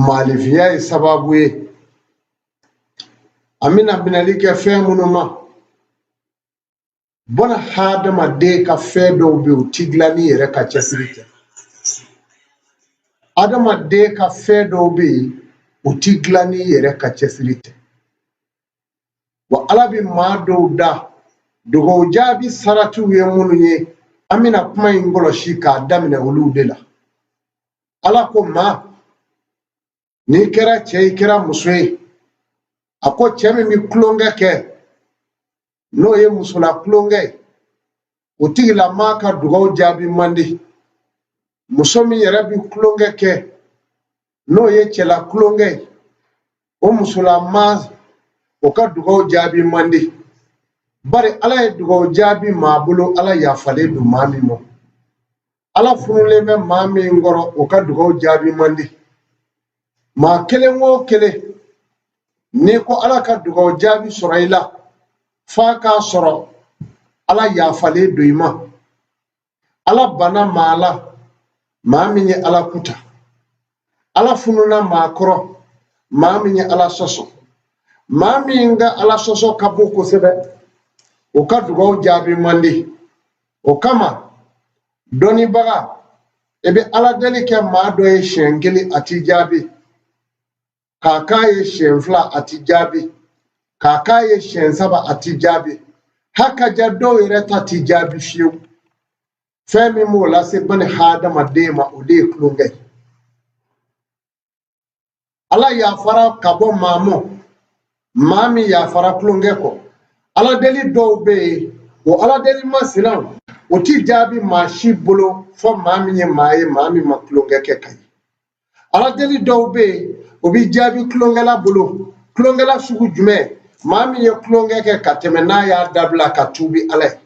Maalifiya ye sababu ye an bɛna minɛli kɛ fɛn minnu ma bɔna hadamaden ka fɛn dɔw bɛ yen u ti dilan n'i yɛrɛ ka cɛsiri tɛ adamaden ka fɛn dɔw bɛ yen u ti dilan n'i yɛrɛ ka cɛsiri tɛ wa ala bɛ maa dɔw da dugawu jaabi saratiw ye minnu ye an bɛna kuma in kɔlɔsi k'a daminɛ olu de la ala ko maa n'i kɛra cɛ i kɛra muso ye a ko cɛ min bɛ tulonkɛ kɛ n'o ye musola tulonkɛ ye o tigilamaa ka dugawu jaabi man di muso min yɛrɛ bɛ tulonkɛ kɛ n'o ye cɛla tulonkɛ ye o musolamaa o ka dugawu jaabi man di bari ala ye dugawu jaabi maa bolo ala yafalen don maa min ma ala funulen bɛ maa min kɔrɔ o ka dugawu jaabi man di maa kelen o kelen n'i ko ala ka dugawu jaabi sɔrɔ i la f'a k'a sɔrɔ ala yafalen don i ma ala banna maa la maa min ye ala kuta ala fununa maa kɔrɔ maa min ye ala sɔsɔ maa min ka ala sɔsɔ ka bon kosɛbɛ o ka dugawu jaabi man di o kama dɔnnibaga i bɛ ala deli kɛ maa dɔ ye siɲɛ kelen a t'i jaabi k'a k'a ye siɲɛ fila a ti jaabi k'a k'a ye siɲɛ saba a ti jaabi hakaja dɔw yɛrɛ ta ti jaabi fiyewu fɛn min b'o lase bani hadamaden ma o de ye tulonkɛ ye ala yafara ka bɔ maa mɔ maa min yafara tulonkɛ kɔ ala deli dɔw bɛ yen o ala deli masina o ti jaabi maa si bolo fɔ maa min ye maa ye maa min ma tulonkɛ kɛ ka ye ala deli dɔw bɛ yen o bɛ jaabi tulonkɛla bolo tulonkɛla sugu jumɛn maa min ye tulonkɛ kɛ ka tɛmɛ n'a y'a dabila ka tuubi ala ye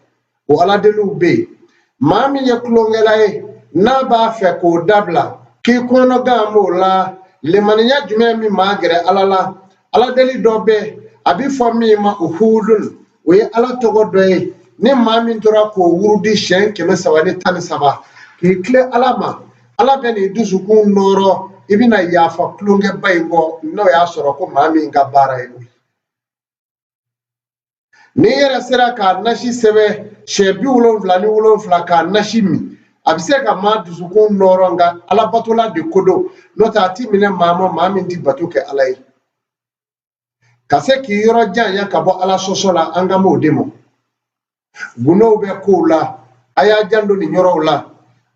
o ala deliw bɛ yen maa min ye tulonkɛla ye n'a b'a fɛ k'o dabila k'i kɔnɔgan b'o la lemaniya jumɛn min maa gɛrɛ ala la ala deli dɔ bɛ a bɛ fɔ min ma uhudun o ye ala tɔgɔ dɔ ye ni maa min tora k'o wurudi siɲɛ 313 k'i tilen ala ma ala bɛ n'i dusukun nɔɔrɔ i bɛna yafa tulonkɛba in kɔ n'o y'a sɔrɔ ko maa min ka baara ye o ye n'i yɛrɛ sera k'a nasi sɛbɛn siɲɛ 77 k'a nasi min a bɛ se ka maa dusukun nɔɔrɔ nka alabatola de ko don n'o tɛ a ti minɛ maa ma maa min ti bato kɛ ala ye ka se k'i yɔrɔ janya ka bɔ ala sɔsɔ la an kan b'o de ma gundow bɛ kow la a y'a janto nin yɔrɔw la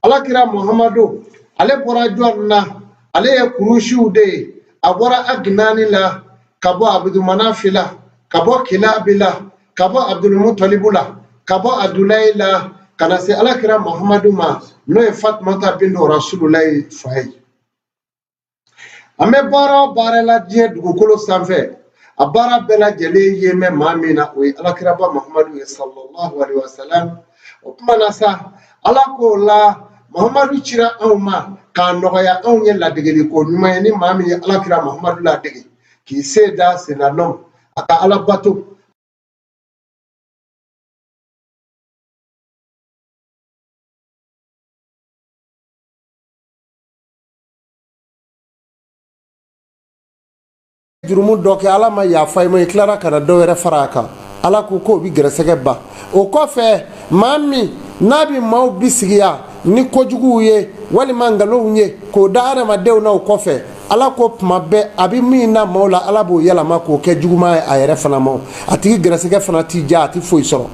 alakira muhamadu ale bɔra jɔn na ale ye kurusiw de ye a bɔra aginani la ka bɔ abudumanafi la ka bɔ kilabi la ka bɔ abudulmutalibu la ka bɔ abudulayi la ka na se alakira muhamadu ma n'o ye fatumata bintu rasululayi fa ye An bɛ baara o baara la diɲɛ dugukolo sanfɛ a baara bɛɛ lajɛlen ye mɛn maa min na o ye alakiraba muhamadu ye sallallahu alaihi wasallam o tuma na sa ala k'o la muhamadu cira anw ma k'a nɔgɔya anw ye ladegeli ko ɲuman ye ni maa min ye alakira muhamadu ladege k'i sen da senna nɔ a ka ala bato Jurumu dɔ kɛ ala ma yafa i ma i tilara ka na dɔ wɛrɛ fara a kan ala ko k'o bɛ gɛrɛsɛgɛ ban o kɔfɛ maa min n'a bɛ maaw bisigiya ni kojuguw ye walima nkalonw ye k'o da adamadenw na o kɔfɛ ala ko tuma bɛɛ a bɛ min na maaw la ala b'o yɛlɛma k'o kɛ juguman ye a yɛrɛ fana ma a tigi gɛrɛsɛgɛ fana t'i diya a tɛ foyi sɔrɔ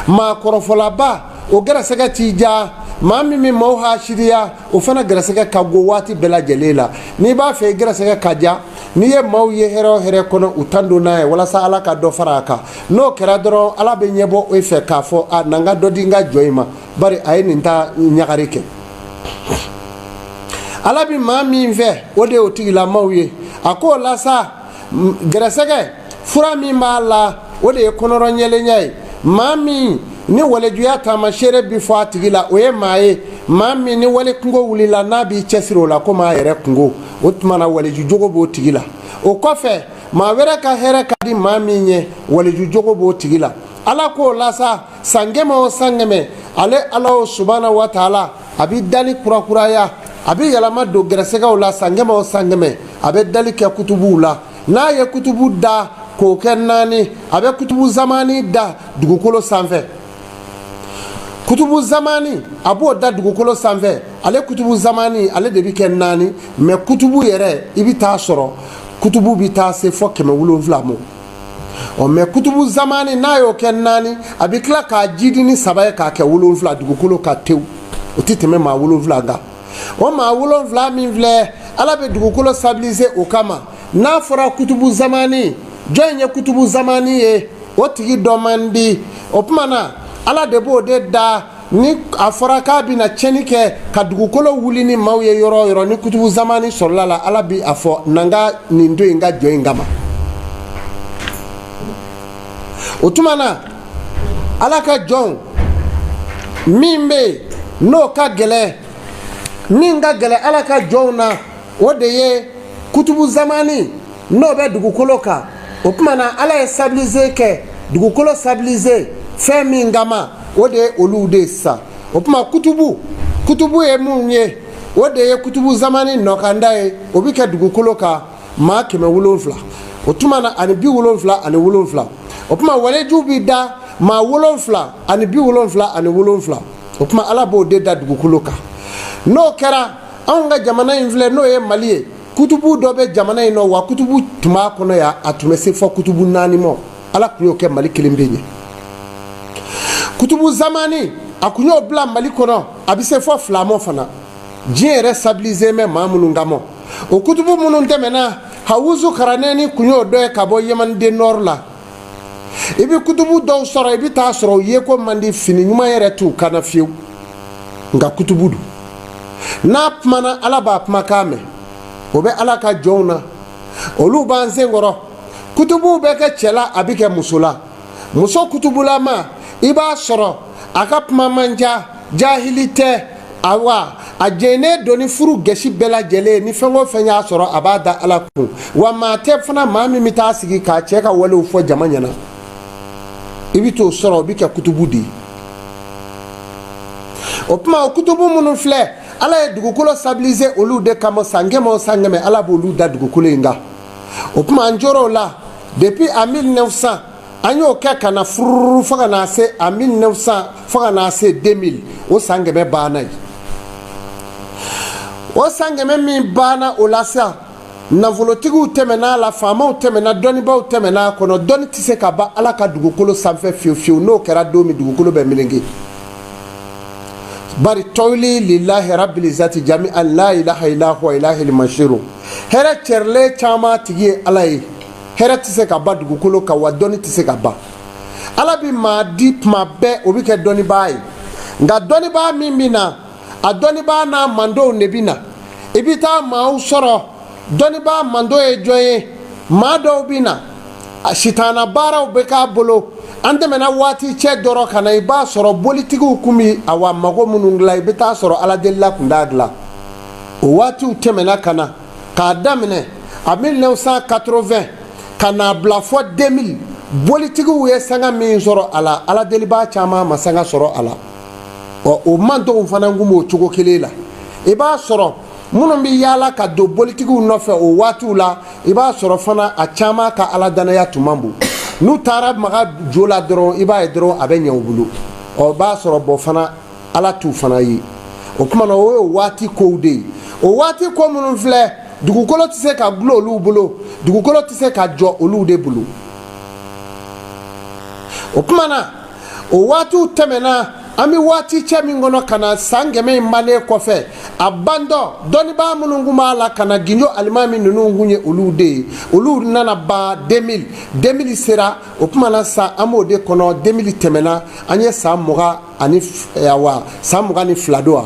maa kɔrɔfɔlaba o gɛrɛsɛgɛ t'i diya maa min bɛ maaw hasidiya o fana gɛrɛsɛgɛ ka go waati bɛɛ lajɛlen la n'i b'a fɛ i gɛrɛsɛgɛ ka diya n'i ye maaw ye hɛrɛ o hɛrɛ kɔnɔ u tando n'a ye walasa ala ka dɔ fara a kan n'o kɛra dɔrɔn ala bɛ ɲɛbɔ e fɛ k'a fɔ a na n ka dɔ di n ka jɔn in ma bari a ye nin ta ɲagari kɛ ala bɛ maa min fɛ o de y'o tigilamaw ye a k'o la sa gɛrɛsɛgɛ fura min b'a la o de ye kɔnɔrɔɲɛlenya ye maa min ni walejuya taamaseere bi fɔ a tigi la o ye maa ye maa min ni wali kunko wulila n'a b'i cɛsiri o la komi a yɛrɛ kunko o tuma na waliju jogo b'o tigi la o kɔfɛ maa wɛrɛ ka hɛrɛ ka di maa min ye waliju jogo b'o tigi la ala k'o la sa san kɛmɛ o san kɛmɛ ale ala subahana wa taala a bɛ dali kurakuraya a bɛ yɛlɛma don gɛrɛsɛgɛw la san kɛmɛ o san kɛmɛ A bɛ dali kɛ kutubuw la. N'a ye kutubu da k'o kɛ naani, a bɛ kutubu zamani da dugukolo sanfɛ. Kutubu zamani, a b'o da dugukolo sanfɛ. Ale kutubu zamani, ale de bɛ kɛ naani. Mɛ kutubu yɛrɛ, i bɛ taa sɔrɔ kutubu bɛ taa se fɔ 700 ma. Ɔ, mɛ kutubu zamani, n'a y'o kɛ naani, a bɛ tila k'a jidi ni saba ye k'a kɛ 7 dugukolo kan tewu. O tɛ tɛmɛ maa 7 kan. O maa 7 min filɛ, Ala bɛ dugukolo stabiliser o kama. N'a fɔra kutubu zamani, jɔn ye kutubu zamani ye? O tigi dɔ man di. O tuma na, Ala de b'o de da. Ni a fɔra k'a bɛna tiɲɛni kɛ ka dugukolo wuli ni maaw ye yɔrɔ o yɔrɔ, ni kutubu zamani sɔrɔla la, Ala bi a fɔ na n ka nin to yen n ka jɔ in kama. O tuma na, Ala ka jɔnw min bɛ yen n'o ka gɛlɛn, min ka gɛlɛn Ala ka jɔnw na, o de ye kutubu zamani n'o bɛ dugukolo kan. O tuma na, Ala ye stabiliser kɛ, dugukolo stabiliser fɛn min kama, o de ye olu de ye sisan. O tuma, kutubu ye mun ye? O de ye kutubu zamani nɔkanda ye. O bɛ kɛ dugukolo kan maa 700, o tuma na, ani 77. O tuma, walejuw bɛ da maa 777. O tuma, Ala b'o de da dugukolo kan. N'o kɛra, anw ka jamana in filɛ, n'o ye Mali ye, kutubu dɔ bɛ jamana in nɔ wa kutubu tun b'a kɔnɔ yan, a tun bɛ se fɔ kutubu naani ma. Ala tun y'o kɛ Mali kelen bɛ ɲɛ. Kutubu zamani, a tun y'o bila Mali kɔnɔ, a bɛ se fɔ fila ma fana. Diɲɛ yɛrɛ stabiliser bɛ maa minnu kama, o kutubu minnu tɛmɛna, Hawuzu Karanɛni tun y'o dɔ ye ka bɔ Yamanden nord la. I bɛ kutubu dɔw sɔrɔ, i bɛ taa sɔrɔ u yeko man di, fini ɲuman yɛrɛ t'u kan na fiyewu, nka kutubu don. N'a kumana, Ala b'a kumakan mɛn. O bɛ Ala ka jɔnw na, olu b'an senkɔrɔ. Kutubuw bɛ kɛ cɛ la, a bɛ kɛ muso la. Muso kutubulama, i b'a sɔrɔ a ka kuma man ca, jahili tɛ, awa a jɛnnen don ni furu gɛsi bɛɛ lajɛlen. Ni fɛn o fɛn y'a sɔrɔ, a b'a da Ala kun. Wa maa tɛ fana maa min bɛ taa sigi k'a cɛ ka walew fɔ jama ɲɛna. I bɛ t'o sɔrɔ, o bɛ kɛ kutubu de ye. O tuma, o kutubu minnu filɛ, Ala ye dugukolo stabiliser olu de kama. San kɛmɛ o san kɛmɛ, Ala b'olu da dugukolo in kan. O tuma, an jɔr'o la depuis en 1900, an y'o kɛ ka na fururu fo ka na se en 1900, fo ka na se 2000. O san 100 banna yen. O san 100 min banna o la sisan, nafolotigiw tɛmɛna a la, faamaw tɛmɛna, dɔnnibaaw tɛmɛna a kɔnɔ. Dɔnni tɛ se ka ban Ala ka dugukolo sanfɛ fiyewu fiyewu. N'o kɛra don min, dugukolo bɛ meleke. Bari tɔwili lillahi rabbil izzati jami'an la ilaha illa huwa ilahil mashiru. Hɛrɛ cɛrilen caman tigi ye Ala ye. Hɛrɛ tɛ se ka ban dugukolo kan, wa dɔnni tɛ se ka ban. Ala bɛ maa di tuma bɛɛ, o bɛ kɛ dɔnnibaa ye. Nka dɔnnibaa min bɛ na, a dɔnnibaa n'a mandenw de bɛ na. I bɛ taa maaw sɔrɔ, dɔnnibaa mando ye jɔn ye? Maa dɔw bɛ na, a sitana baaraw bɛ k'a bolo. An tɛmɛna waati cɛ dɔrɔn ka na, i b'a sɔrɔ bolitigiw kun bɛ awa mago minnu dilan, i bɛ taa sɔrɔ aladelila kun t'a dilan. O waatiw tɛmɛna ka na, k'a daminɛ a 1980 ka n'a bila fɔ 2000, bolitigiw ye sanga min sɔrɔ a la, aladelibaa caman ma sanga sɔrɔ a la. Ɔ, o mantonw fana kun b'o cogo kelen la. I b'a sɔrɔ minnu bɛ yaala ka don bolitigiw nɔfɛ o waatiw la, i b'a sɔrɔ fana a caman ka ala danaya tun man bon. N'u taara maga jo la dɔrɔn, i b'a ye dɔrɔn a bɛ ɲɛ u bolo. Ɔ, i b'a sɔrɔ bɔn fana Ala t'u fana ye. O tuma na, o ye waati kow de ye. O waati ko minnu filɛ, dugukolo tɛ se ka dulon olu bolo, dugukolo tɛ se ka jɔ olu de bolo. O tuma na, o waatiw tɛmɛna. An bɛ waati cɛ min kɔnɔ ka na san 100 in bannen kɔfɛ, a bantɔ, dɔnnibaa minnu tun b'a la ka na, Gindo alimami ninnu kun ye olu de ye. Olu nana ban 2000. 2000 sera. O tuma na, san an b'o de kɔnɔ. 2000 tɛmɛna, an ye san mugan ani, awa, san 22 don wa,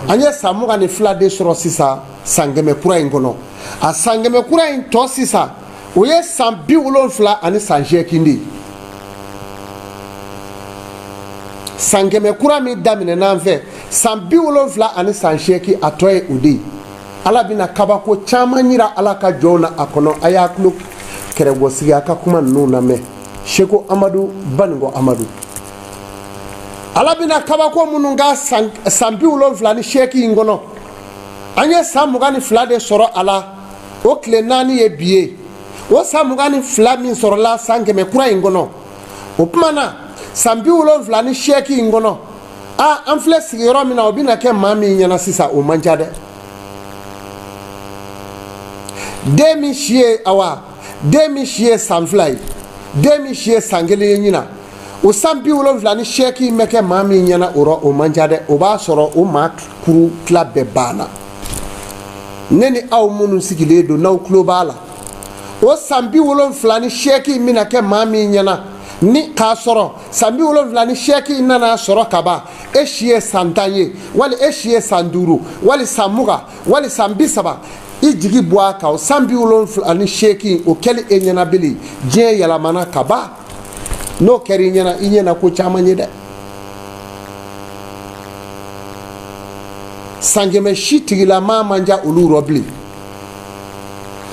an ye san 22 de sɔrɔ sisan san 100 kura in kɔnɔ. A san 100 kura in tɔ sisan, o ye san 78 de ye. San 100 kura min daminɛna an fɛ, san 78, a tɔ ye o de ye. Ala bɛna kabako caman yira Ala ka jɔnw na a kɔnɔ. A y'a tulo kɛrɛgɔsigi, a ka kuma ninnu lamɛn. Seko Amadu Banikɔ Amadu, Ala bɛna kabako minnu ka san 78 in kɔnɔ, an ye san 22 de sɔrɔ a la. O tile 4 ye bi ye. O san 22 min sɔrɔla san 100 kura in kɔnɔ, o tuma na san 78 in kɔnɔ, a an filɛ sigiyɔrɔ min na, o bɛna kɛ maa min ɲɛna sisan, o man ca dɛ. Den min si ye, awa, den min si ye san 2 ye, den min si ye san 1 ye ɲinan, o san 78 in bɛ kɛ maa min ɲɛna o rɔ, o man ca dɛ. O b'a sɔrɔ o maa kuru tila bɛɛ banna. Ne ni aw minnu sigilen don, n'aw tulo b'a la, o san 78 in bɛna kɛ maa min ɲɛna, ni k'a sɔrɔ san 78 in nana sɔrɔ kaban, e si ye san 10 ye, wali e si ye san 5, wali san 20, wali san 30, i jigi bɔ a kan. O san 78, o kɛli e ɲɛna bilen, diɲɛ yɛlɛmana kaban. N'o kɛra i ɲɛna, i ɲɛna ko caman ye dɛ. San 100 si tigilamaa man ca olu rɔ bilen.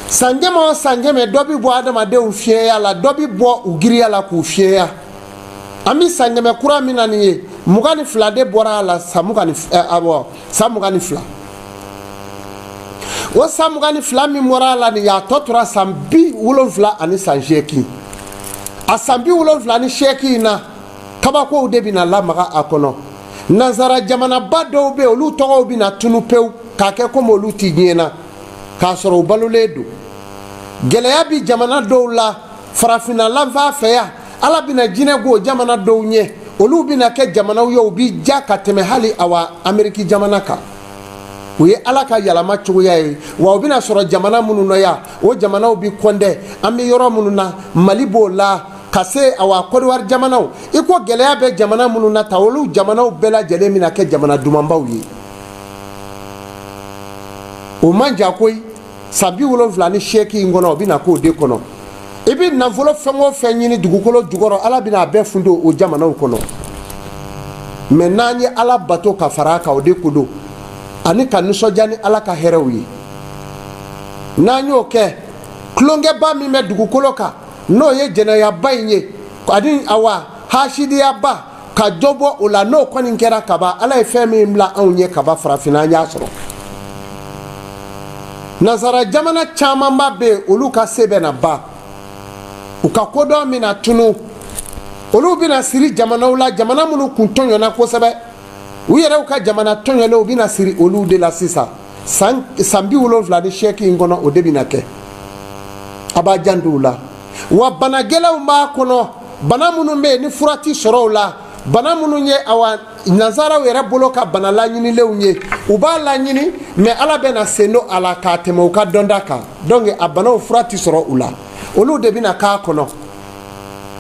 San 100 o san 100, dɔ bɛ bɔ adamadenw fiɲɛya la, dɔ bɛ bɔ u giriya la k'u fiɲɛya. An bɛ san 100 kura min na nin ye, 22 de bɔra a la, san mugan ni awɔ, san 22. O san 22 min bɔra a la nin ye, a tɔ tora san 78. A san 78 in na, kabakow de bɛna lamaga a kɔnɔ. Nansara jamanaba dɔw bɛ yen, olu tɔgɔw bɛna tunu pewu k'a kɛ komi olu ti diɲɛ na, k'a sɔrɔ u balolen don. Gɛlɛya bi jamana dɔw la farafinna lanfan fɛ yan, Ala bɛna jinɛ go jamana dɔw ɲɛ, olu bɛna kɛ jamanaw ye, u bi ja ka tɛmɛ hali awa Ameriki jamana kan. O ye Ala ka yɛlɛma cogoya ye. Wa u bɛna sɔrɔ jamana minnu na yan, o jamanaw bi kɔndɛ. An bɛ yɔrɔ minnu na, Mali b'o la, ka se awa Kɔdiwari jamanaw, i ko gɛlɛya bɛ jamana minnu na ta, olu jamanaw bɛɛ lajɛlen bɛna kɛ jamana dumanbaw ye. O man jan koyi. San 78 in kɔnɔ, o bɛna k'o de kɔnɔ. I bɛ nafolo fɛn o fɛn ɲini dugukolo jukɔrɔ, Ala bɛna a bɛɛ fundo o jamanaw kɔnɔ. Mɛ n'an ye Ala bato ka fara a kan, o de ko don, ani ka nisɔndiya ni Ala ka hɛrɛw ye. N'an y'o kɛ, tulonkɛba min bɛ dugukolo kan, n'o ye jɛnɛyaba in ye, ani awa hasidiyaba, ka dɔ bɔ o la, n'o kɔni kɛra kaban, Ala ye fɛn min bila anw ɲɛ kaban farafinna, an y'a sɔrɔ. Nansara jamana camanba bɛ yen, olu ka se bɛ na ban, u ka kodɔn bɛna tunu, olu bɛna siri jamanaw la, jamana minnu kun tɔɲɔna kosɛbɛ, u yɛrɛw ka jamana tɔɲɔlen, u bɛna siri olu de la sisan. San 78 in kɔnɔ, o de bɛna kɛ. A b'a janto u la. Wa bana gɛlɛnw b'a kɔnɔ, bana minnu bɛ yen ni fura ti sɔrɔ o la, bana minnu ye awa nansaraw yɛrɛ bolo ka bana laɲinilenw ye, u b'a laɲini, mɛ Ala bɛna sen don a la k'a tɛmɛ u ka dɔnda kan. Donc a banaw fura ti sɔrɔ u la, olu de bɛna k'a kɔnɔ.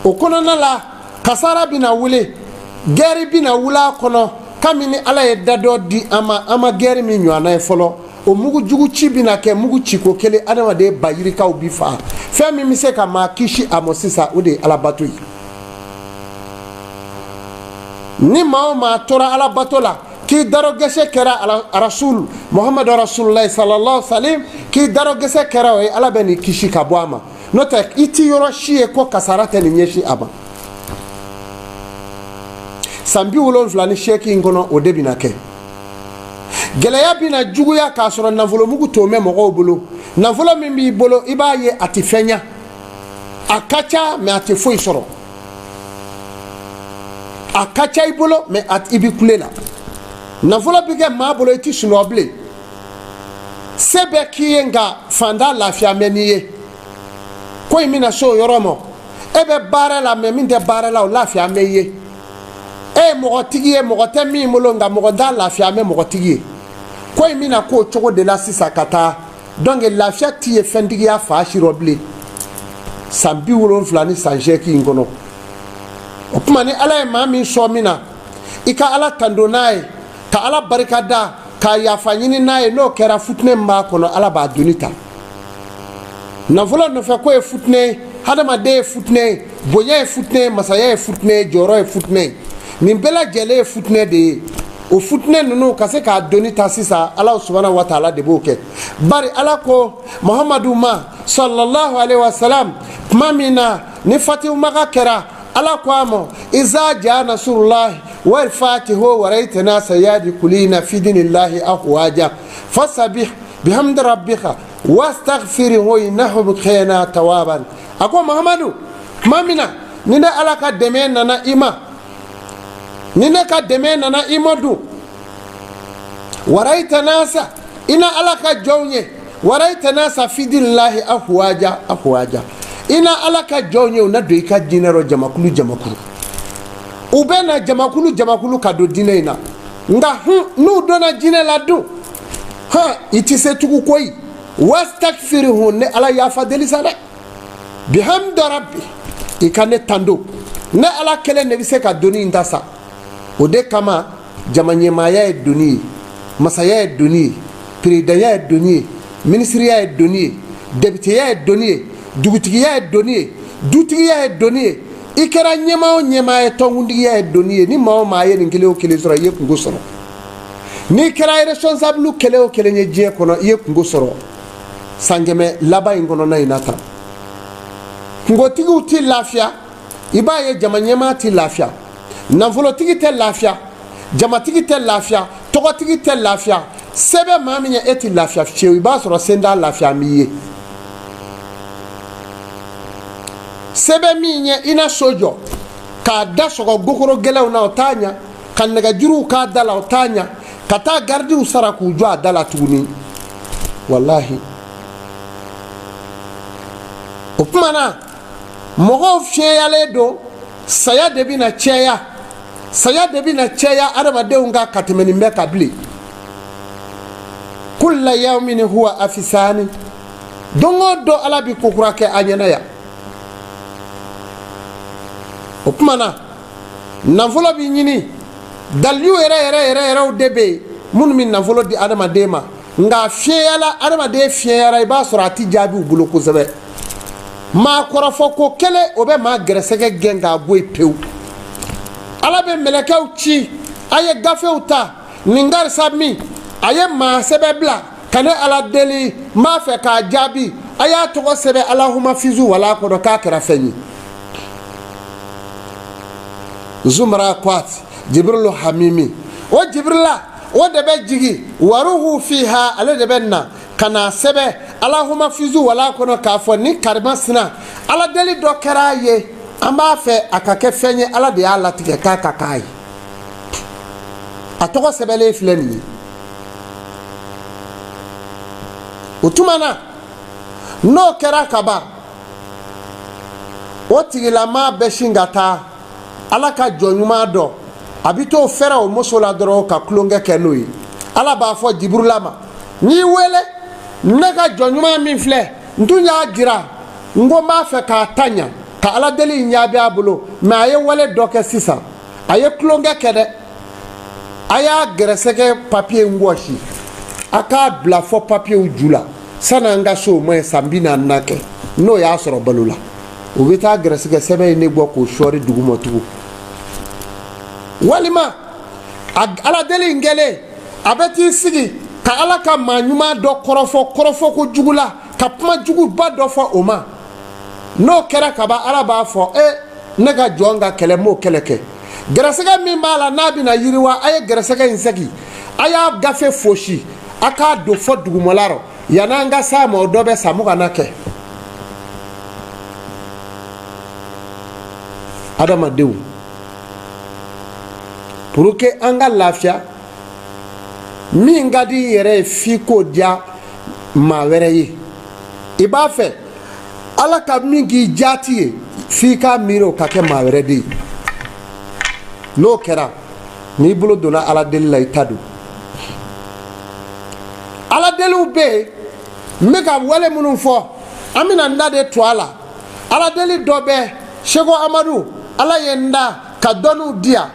O kɔnɔna la, kasara bɛna wuli, gɛri bɛna wuli a kɔnɔ. Kabini Ala ye da dɔ di an ma, an ma gɛri min ɲɔgɔnna ye fɔlɔ. O mugu jugu ci bɛna kɛ mugu ciko kelen, adamaden ba yirikaw bi fa. Fɛn min bɛ se ka maa kisi a ma sisan, o de ye alabato ye. Ni maa o maa tora alabato la, k'i darɔgɛsɛ kɛra rasul Muhamadu rasulullahi sallallahu alaihi wasallam, k'i darɔgɛsɛ kɛra o ye, Ala bɛ n'i kisi ka bɔ a ma. N'o tɛ, i ti yɔrɔ si ye ko kasara tɛ nin ɲɛsin a ma. San 78 in kɔnɔ, o de bɛna kɛ. Gɛlɛya bɛna juguya k'a sɔrɔ nafolomugu to bɛ mɔgɔw bolo. Nafolo min b'i bolo, i b'a ye a tɛ fɛn ɲa, a ka ca, mɛ a tɛ foyi sɔrɔ. A ka ca i bolo, mɛ i bɛ kule la. Nafolo bɛ kɛ maa bolo, i tɛ sunɔgɔ bilen. Se bɛ k'i ye, nka fantan lafiya mɛ n'i ye. Ko in bɛna se o yɔrɔ ma. E bɛ baara la, mɛ min tɛ baara la, o lafiya mɛ i ye. E ye mɔgɔtigi ye, mɔgɔ tɛ min bolo, nka mɔgɔ t'a lafiya mɛ mɔgɔtigi ye. Ko in bɛna k'o cogo de la sisan ka taa. Donc lafiya ti ye fɛntigiya fa si rɔ bilen san 78 in kɔnɔ. O tuma, ni Ala ye maa min sɔn min na, i ka Ala tando n'a ye, ka Ala barika da, k'a yafa ɲini n'a ye. N'o kɛra, futinɛ min b'a kɔnɔ, Ala b'a doni ta. Nafolo nɔfɛ ko ye futinɛ ye, hadamaden ye futinɛ ye, bonya ye futinɛ ye, masaya ye futinɛ ye, jɔyɔrɔ ye futinɛ ye, nin bɛɛ lajɛlen ye futinɛ de ye. O futinɛ ninnu ka se k'a doni ta sisan, Ala subahana wa taala de b'o kɛ. Bari Ala ko Muhamadu ma sallallahu alaihi wasalam, tuma min na ni fatihu maka kɛra, Ala ko a ma: iza ja nasrullahi wal fatihu wa ra'ayta nasa yadkhuluna fi dinillahi afwaja fasabih bihamdi rabbika. Wastaghfirhu innahu kana tawaban. A ko Mahamadu, tuma min na ni ne Ala ka dɛmɛ nana i ma, ni ne ka dɛmɛ nana i ma dun, waraita nasa, i na Ala ka jɔnw ye, waraita nasa fi dinillahi afwaja afwaja, i na Ala ka jɔnw ye u na don i ka diinɛ rɔ jamakulu jamakulu, u bɛ na jamakulu jamakulu ka don diinɛ in na. Nka n'u donna diinɛ la dun, hɔn i ti se tugun koyi. Wastaghfirhu, ne Ala yafa deli sa dɛ, bihamdi rabbi, i ka ne tando, ne Ala kelen de bɛ se ka doni in ta sa. O de kama jama ɲɛmaaya ye doni ye, masaya ye doni ye, peredanya ye doni ye, minisiriya ye doni ye, depiteya ye doni ye, dugutigiya ye doni ye, dutigiya ye doni ye. I kɛra ɲɛmaa o ɲɛmaa ye, tɔnkuntigiya ye doni ye. Ni maa o maa ye nin kelen o kelen sɔrɔ, i ye kungo sɔrɔ. N'i kɛra responsable kelen o kelen ye diɲɛ kɔnɔ, i ye kungo sɔrɔ. San 100 laban in kɔnɔna in na tan, kungotigiw ti lafiya, i b'a ye jama ɲɛmaa ti lafiya, nafolotigi tɛ lafiya, jamatigi tɛ lafiya, tɔgɔtigi tɛ lafiya, se bɛ maa min ye e ti lafiya fiyewu. I b'a sɔrɔ sen t'a lafiya min ye, se bɛ min ye i na so jɔ k'a da sɔgɔ gokoro gɛlɛnw na, o t'a ɲa, ka nɛgɛjuruw k'a da la, o t'a ɲa, ka taa garidiw sara k'u jɔ a da la tuguni. Walahi, o tuma na mɔgɔw fiɲɛyalen don, saya de bɛna caya, saya de bɛna caya adamadenw kan ka tɛmɛ nin bɛɛ kan bilen. Kulla yawmin huwa afisani, don o don Ala bɛ ko kura kɛ an ɲɛna yan. O tuma na nafolo bɛ ɲini, dalilu yɛrɛ yɛrɛ yɛrɛ yɛrɛw de bɛ yen minnu bɛ nafolo di adamaden ma, nka fiɲɛyala, adamaden fiɲɛyara, i b'a sɔrɔ a ti jaabi u bolo kosɛbɛ. Maa kɔrɔfɔ ko kelen o bɛ maa gɛrɛsɛgɛ gɛn k'a bɔ yen pewu. Ala bɛ mɛlɛkɛw ci, a ye gafew ta, nin karisa min a ye maa sɛbɛ bila ka ne Ala deli, n b'a fɛ k'a jaabi, a y'a tɔgɔ sɛbɛn Alahuma fizu wala kɔnɔ k'a kɛra fɛn ye. Zumara kwat Jibrilu hamimi, o Jibrila o de bɛ jigin, waruhu fiha, ale de bɛ na ka n'a sɛbɛn Alahuma fizu wala kɔnɔ k'a fɔ ni karima sina Ala deli dɔ kɛra a ye, an b'a fɛ a ka kɛ fɛn ye, Ala de y'a latigɛ k'a ka k'a ye, a tɔgɔ sɛbɛnlen filɛ nin ye. O tuma na n'o kɛra kaban, o tigilamaa bɛ sin ka taa Ala ka jɔn ɲuman dɔ, a bɛ t'o fɛrɛ o muso la dɔrɔn ka tulonkɛ kɛ n'o ye. Ala b'a fɔ Jiburula ma, n y'i wele, ne ka jɔn ɲuman min filɛ, n tun y'a jira n ko n b'a fɛ k'a ta ɲa ka Ala deli in jaabi a bolo, mɛ a ye wale dɔ kɛ sisan, a ye tulonkɛ kɛ dɛ, a y'a gɛrɛsɛgɛ papiye in wɔsi, a k'a bila fɔ papiyew ju la sani an ka se o ma ye san 40 na kɛ, n'o y'a sɔrɔ balo la, u bɛ taa gɛrɛsɛgɛ sɛbɛn in de bɔ k'o sɔɔri duguma tugun. Walima Ala deli in kɛlen, a bɛ t'i sigi ka Ala ka maa ɲuman dɔ kɔrɔfɔ kɔrɔfɔ ko jugu la, ka kuma juguba dɔ fɔ o ma. N'o kɛra kaban, Ala b'a fɔ e ne ka jɔn ka kɛlɛ, m'o kɛlɛ kɛ, gɛrɛsɛgɛ min b'a la n'a bɛna yiriwa, a ye gɛrɛsɛgɛ in sɛgi, a y'a gafe fosi, a k'a don fɔ dugumala rɔ, yann'an ka s'a ma o dɔ bɛ san 20 na kɛ. Adamadenw, pour que an ka lafiya, min ka di i yɛrɛ ye f'i k'o diya maa wɛrɛ ye. I b'a fɛ Ala ka min k'i jaati ye, f'i k'a miiri o ka kɛ maa wɛrɛ de ye. N'o kɛra, n'i bolo donna Ala deli la, i ta don. Ala deliw bɛ yen, n bɛ ka wale minnu fɔ, an bɛna n da de to a la. Ala deli dɔ bɛ Seko Amadu, Ala ye n da ka dɔnniw di yan,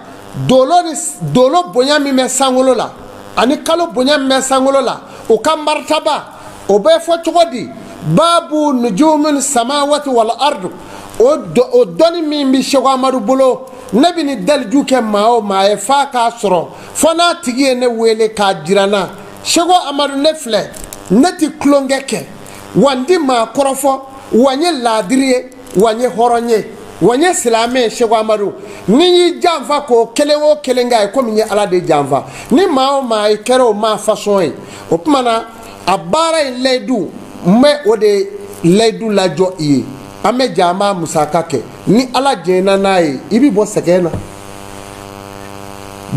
dolo ni dolo bonya min bɛ sankolo la ani kalo bonya min bɛ sankolo la, o ka maritaba o bɛ fɔ cogo di? Babu nujumin samawati wal ardu, o dɔnni min bɛ Seko Amadu bolo, ne bɛ nin daliju kɛ maa o maa ye f'a k'a sɔrɔ, fo n'a tigi ye ne wele k'a jira n na. Seko Amadu ne filɛ, ne ti tulonkɛ kɛ, wa n ti maa kɔrɔfɔ, wa n ye laadiri ye, wa n ye hɔrɔn ye, wa n ye silamɛ ye. Seko Amadu, ni y'i janfa k'o kelen o kelen kɛ a ye, komi n ye Ala de janfa. Ni maa o maa i kɛra o maa fasɔn ye, o tuma na a baara in layidu N bɛ o de layidu lajɔ i ye. An bɛ jɛ, an b'a musaka kɛ. Ni Ala jɛnna n'a ye, i bɛ bɔ sɛgɛn na,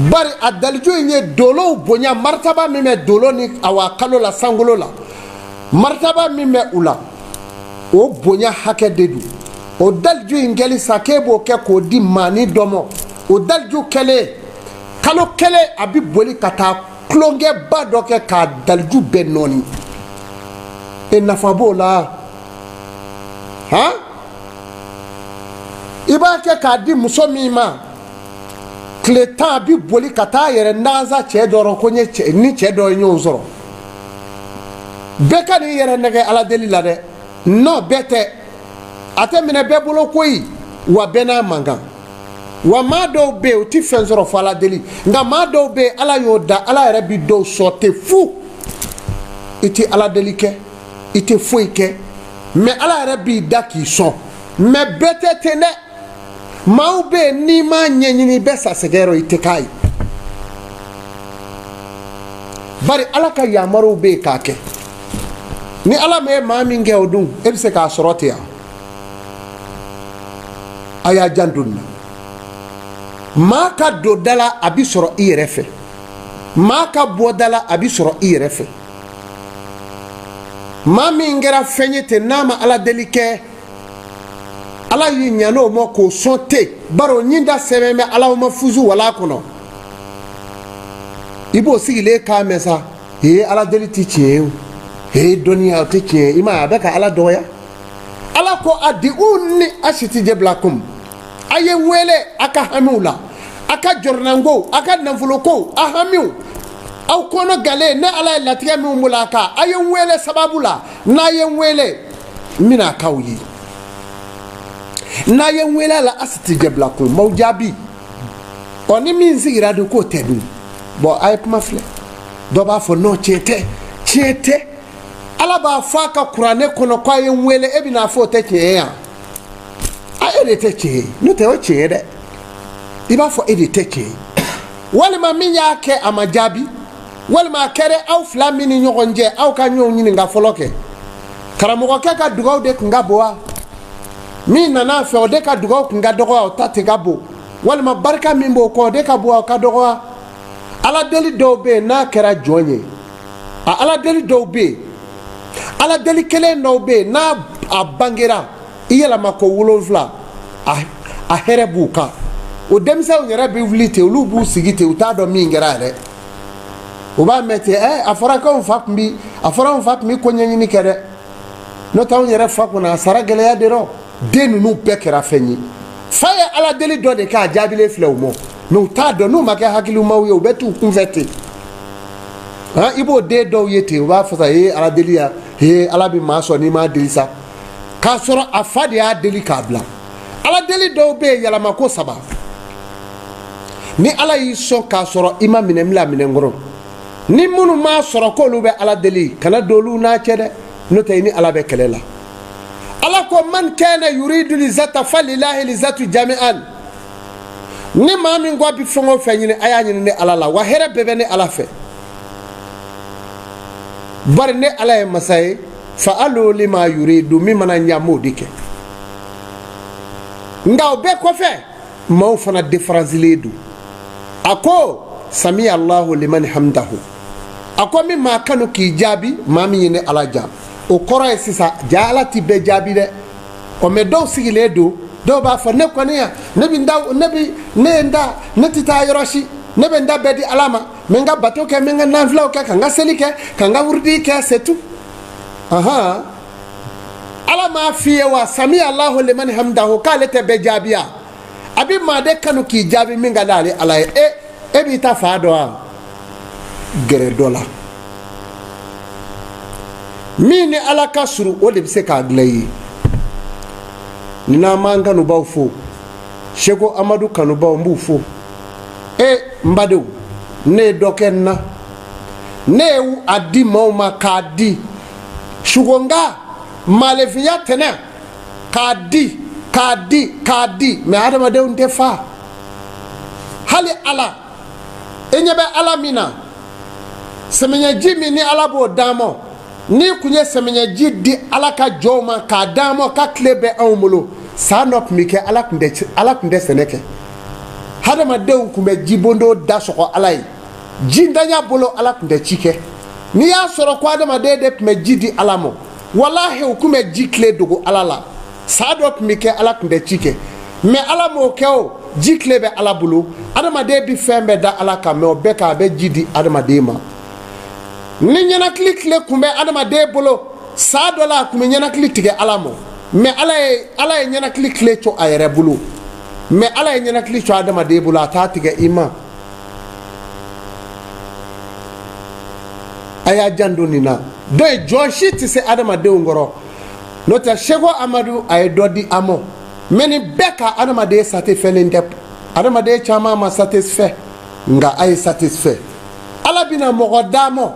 bari a daliju in ye dolow bonya. Maritaba min bɛ dolo ni awa kalo la, sankolo la, maritaba min bɛ u la, o bonya hakɛ de don. O daliju in kɛli sa, k'e b'o kɛ k'o di maani dɔ ma, o daliju kɛlen kalo kelen, a bɛ boli ka taa tulonkɛba dɔ kɛ k'a daliju bɛɛ nɔɔni. E nafa b'o la han? I b'a kɛ k'a di muso min ma, tile 10, a bɛ boli ka taa yɛrɛ nansa cɛ dɔ rɔ ko n ye cɛ ni cɛ dɔ ye ɲɔgɔn sɔrɔ. Bɛɛ ka n'i yɛrɛ nɛgɛ Ala deli la dɛ. Non, bɛɛ tɛ, a tɛ minɛ bɛɛ bolo koyi. Wa bɛɛ n'a mankan. Wa maa dɔw bɛ yen, u tɛ fɛn sɔrɔ fo Ala deli. Nka maa dɔw bɛ yen, Ala y'o da, Ala yɛrɛ bi dɔw sɔn ten fu. I tɛ Ala deli kɛ, i tɛ foyi kɛ, mais Ala yɛrɛ b'i da k'i sɔn. Mais bɛɛ tɛ ten dɛ. Maaw bɛ yen, n'i m'a ɲɛɲini, i bɛ sa sɛgɛn rɔ, i tɛ k'a ye, bari Ala ka yamaruw bɛ yen k'a kɛ. Ni Ala ma ye maa min kɛ o dun, e bɛ se k'a sɔrɔ ten yan? A y'a janto nin na. Maa ka don da la, a bi sɔrɔ i yɛrɛ fɛ. Maa ka bɔ da la, a bi sɔrɔ i yɛrɛ fɛ. Maa min kɛra fɛn ye ten, n'a ma Ala deli kɛ, Ala y'i ɲan'o ma k'o sɔn ten, bari o ɲinda sɛbɛn bɛ Ala ma fusu wala kɔnɔ. I b'o sigilen k'a mɛn sa: ee, Ala deli tɛ tiɲɛ ye o, ee, dɔnniya o tɛ tiɲɛ ye. I m'a ye, a bɛ ka Ala dɔgɔya. Ala ko: adiuni asitijib lakum. A ye n wele a ka hamiw la, a ka jɔrɔnankow, a ka nafolokow, a hamiw, aw kɔnɔ galen. Ne Ala ye latigɛ minnu bolo a kan, a ye n wele sababu la. N'a ye n wele, n bɛna k'aw ye. N'a ye n wele a la, asitijib lakum, n b'aw jaabi. Ɔ, ni min sigira dun k'o tɛ dun, bɔn, a ye kuma filɛ. Dɔ b'a fɔ: non, tiɲɛ tɛ, tiɲɛ tɛ. Ala b'a fɔ a ka kuranɛ kɔnɔ ko a ye n wele, e bɛna fɔ o tɛ tiɲɛ ye yan? A, e de tɛ tiɲɛ ye. N'o tɛ, o tiɲɛ ye dɛ. I b'a fɔ e de tɛ tiɲɛ ye, walima min y'a kɛ, a ma jaabi, walima a kɛra aw fila min ni ɲɔgɔn cɛ, aw ka ɲɔgɔn ɲininka fɔlɔ kɛ. Karamɔgɔkɛ ka dugaw de tun ka bon wa? Min nana a fɛ, o de ka dugaw tun ka dɔgɔ wa, o ta tɛ ka bon? Walima barika min b'o kɔ, o de ka bon wa, o ka dɔgɔ wa? Ala deli dɔw bɛ yen, n'a kɛra jɔn ye, a Ala deli dɔw bɛ yen, Ala deli kelen dɔw bɛ yen, n'a a bangera i yɛlɛma ko 7, a hɛrɛ b'u kan. O denmisɛnw yɛrɛ bɛ wuli ten, olu b'u sigi ten, u t'a dɔn min kɛra yɛrɛ. U b'a mɛn ten: ɛ, a fɔra k'anw fa tun bi, a fɔra anw fa tun bi ko ɲɛɲini kɛ dɛ. N'o tɛ, anw yɛrɛ fa kɔnɔ, a sara gɛlɛya de rɔ. Den ninnu bɛɛ kɛra fɛn ye. Fa ye Ala deli dɔ de kɛ, a jaabilen filɛ u ma, mais u t'a dɔn. N'u ma kɛ hakilimaw ye, u bɛ t'u kunfɛ ten. Han, i b'o den dɔw ye ten, u b'a fɔ sa: ee, Ala deli ya, ee, Ala bɛ maa sɔn n'i m'a deli sa, k'a sɔrɔ a fa de y'a deli k'a bila. Ala deli dɔw bɛ yen, yɛlɛma ko saba, ni Ala y'i sɔn k'a sɔrɔ i ma minɛ bila minɛn kɔrɔ. Ni minnu m'a sɔrɔ k'olu bɛ Ala deli, kana don olu n'a cɛ dɛ, n'o tɛ i ni Ala bɛ kɛlɛ la. Ala ko: man kana yuridu lizata falilahi lizatu jami'an. Ni maa min ko a bɛ fɛn o fɛn ɲini, a y'a ɲini ne Ala la, wa hɛrɛ bɛɛ bɛ ne Ala fɛ, bari ne Ala ye masa ye. Fa'alu lima yuridu, min mana ɲa, n b'o de kɛ. Nka o bɛɛ kɔfɛ, maaw fana différencilen don. A ko: sami Allahu liman hamdahu. A ko min maa kanu k'i jaabi, maa min ye ne Ala ja. O kɔrɔ ye sisan, ja Ala ti bɛɛ jaabi dɛ. Ɔ, mais dɔw sigilen don, dɔw b'a fɔ: ne kɔni yan, ne bɛ n da, ne bɛ ne ye n da, ne tɛ taa yɔrɔ si, ne bɛ n da bɛɛ di Ala ma, n bɛ n ka bato kɛ, n bɛ n ka nafilaw kɛ, ka n ka seli kɛ, ka n ka wurudi kɛ, c'est tout. Ahan, Ala m'a f'i ye wa: sami Allahu liman hamdahu, k'ale tɛ bɛɛ jaabi ya. A bɛ maa de kanu k'i jaabi min ka d'ale Ala ye. E b'i ta fa dɔn wa? Gɛrɛ dɔ la min ni Ala ka surun, o de bɛ se k'a dilan i ye. Ni n'an m'an kanubaw fo, Seko Amadu kanubaw, n b'u fo. E n badenw, ne ye dɔ kɛ n na, ne ye a di maaw ma k'a di sukonka maalefinya tɛnɛ k'a di, k'a di, k'a di, mais adamadenw tɛ fa. Hali Ala, e ɲɛ bɛ Ala min na, sɛmɛɲɛji min ni Ala b'o d'an ma. N'i kun ye sɛmɛɲɛji di Ala ka jɔnw ma k'a d'an ma ka tile bɛ anw bolo, san dɔ tun bɛ kɛ Ala tun tɛ Ala tun tɛ sɛnɛ kɛ. Hadamadenw tun bɛ jibondo da sɔgɔ Ala ye. Jintanya bolo Ala tun tɛ ci kɛ. N'i y'a sɔrɔ ko hadamaden de tun bɛ ji di Ala ma, walahi u tun bɛ ji tile dogo Ala la. San dɔ tun bɛ kɛ Ala tun tɛ ci kɛ. Mais Ala m'o kɛ o, ji tile bɛ Ala bolo. Hadamaden bɛ fɛn bɛɛ da Ala kan, mais o bɛɛ kan a bɛ ji di hadamaden ma. Ni ɲɛnakili tile tun bɛ adamaden bolo san dɔ la, a tun bɛ ɲɛnakili tigɛ Ala ma. Mais Ala ye ɲɛnakili tile to a yɛrɛ bolo. Mais Ala ye ɲɛnakili to adamaden bolo, a t'a tigɛ i ma. A y'a janto nin na. Donc jɔn si tɛ se adamadenw kɔrɔ. N'o tɛ Seko Amadu a ye dɔ di an ma. Mais nin bɛɛ ka adamaden satisfait tɛ. Adamaden caman ma satisfait, nka a ye satisfait. Ala bɛna mɔgɔ d'a ma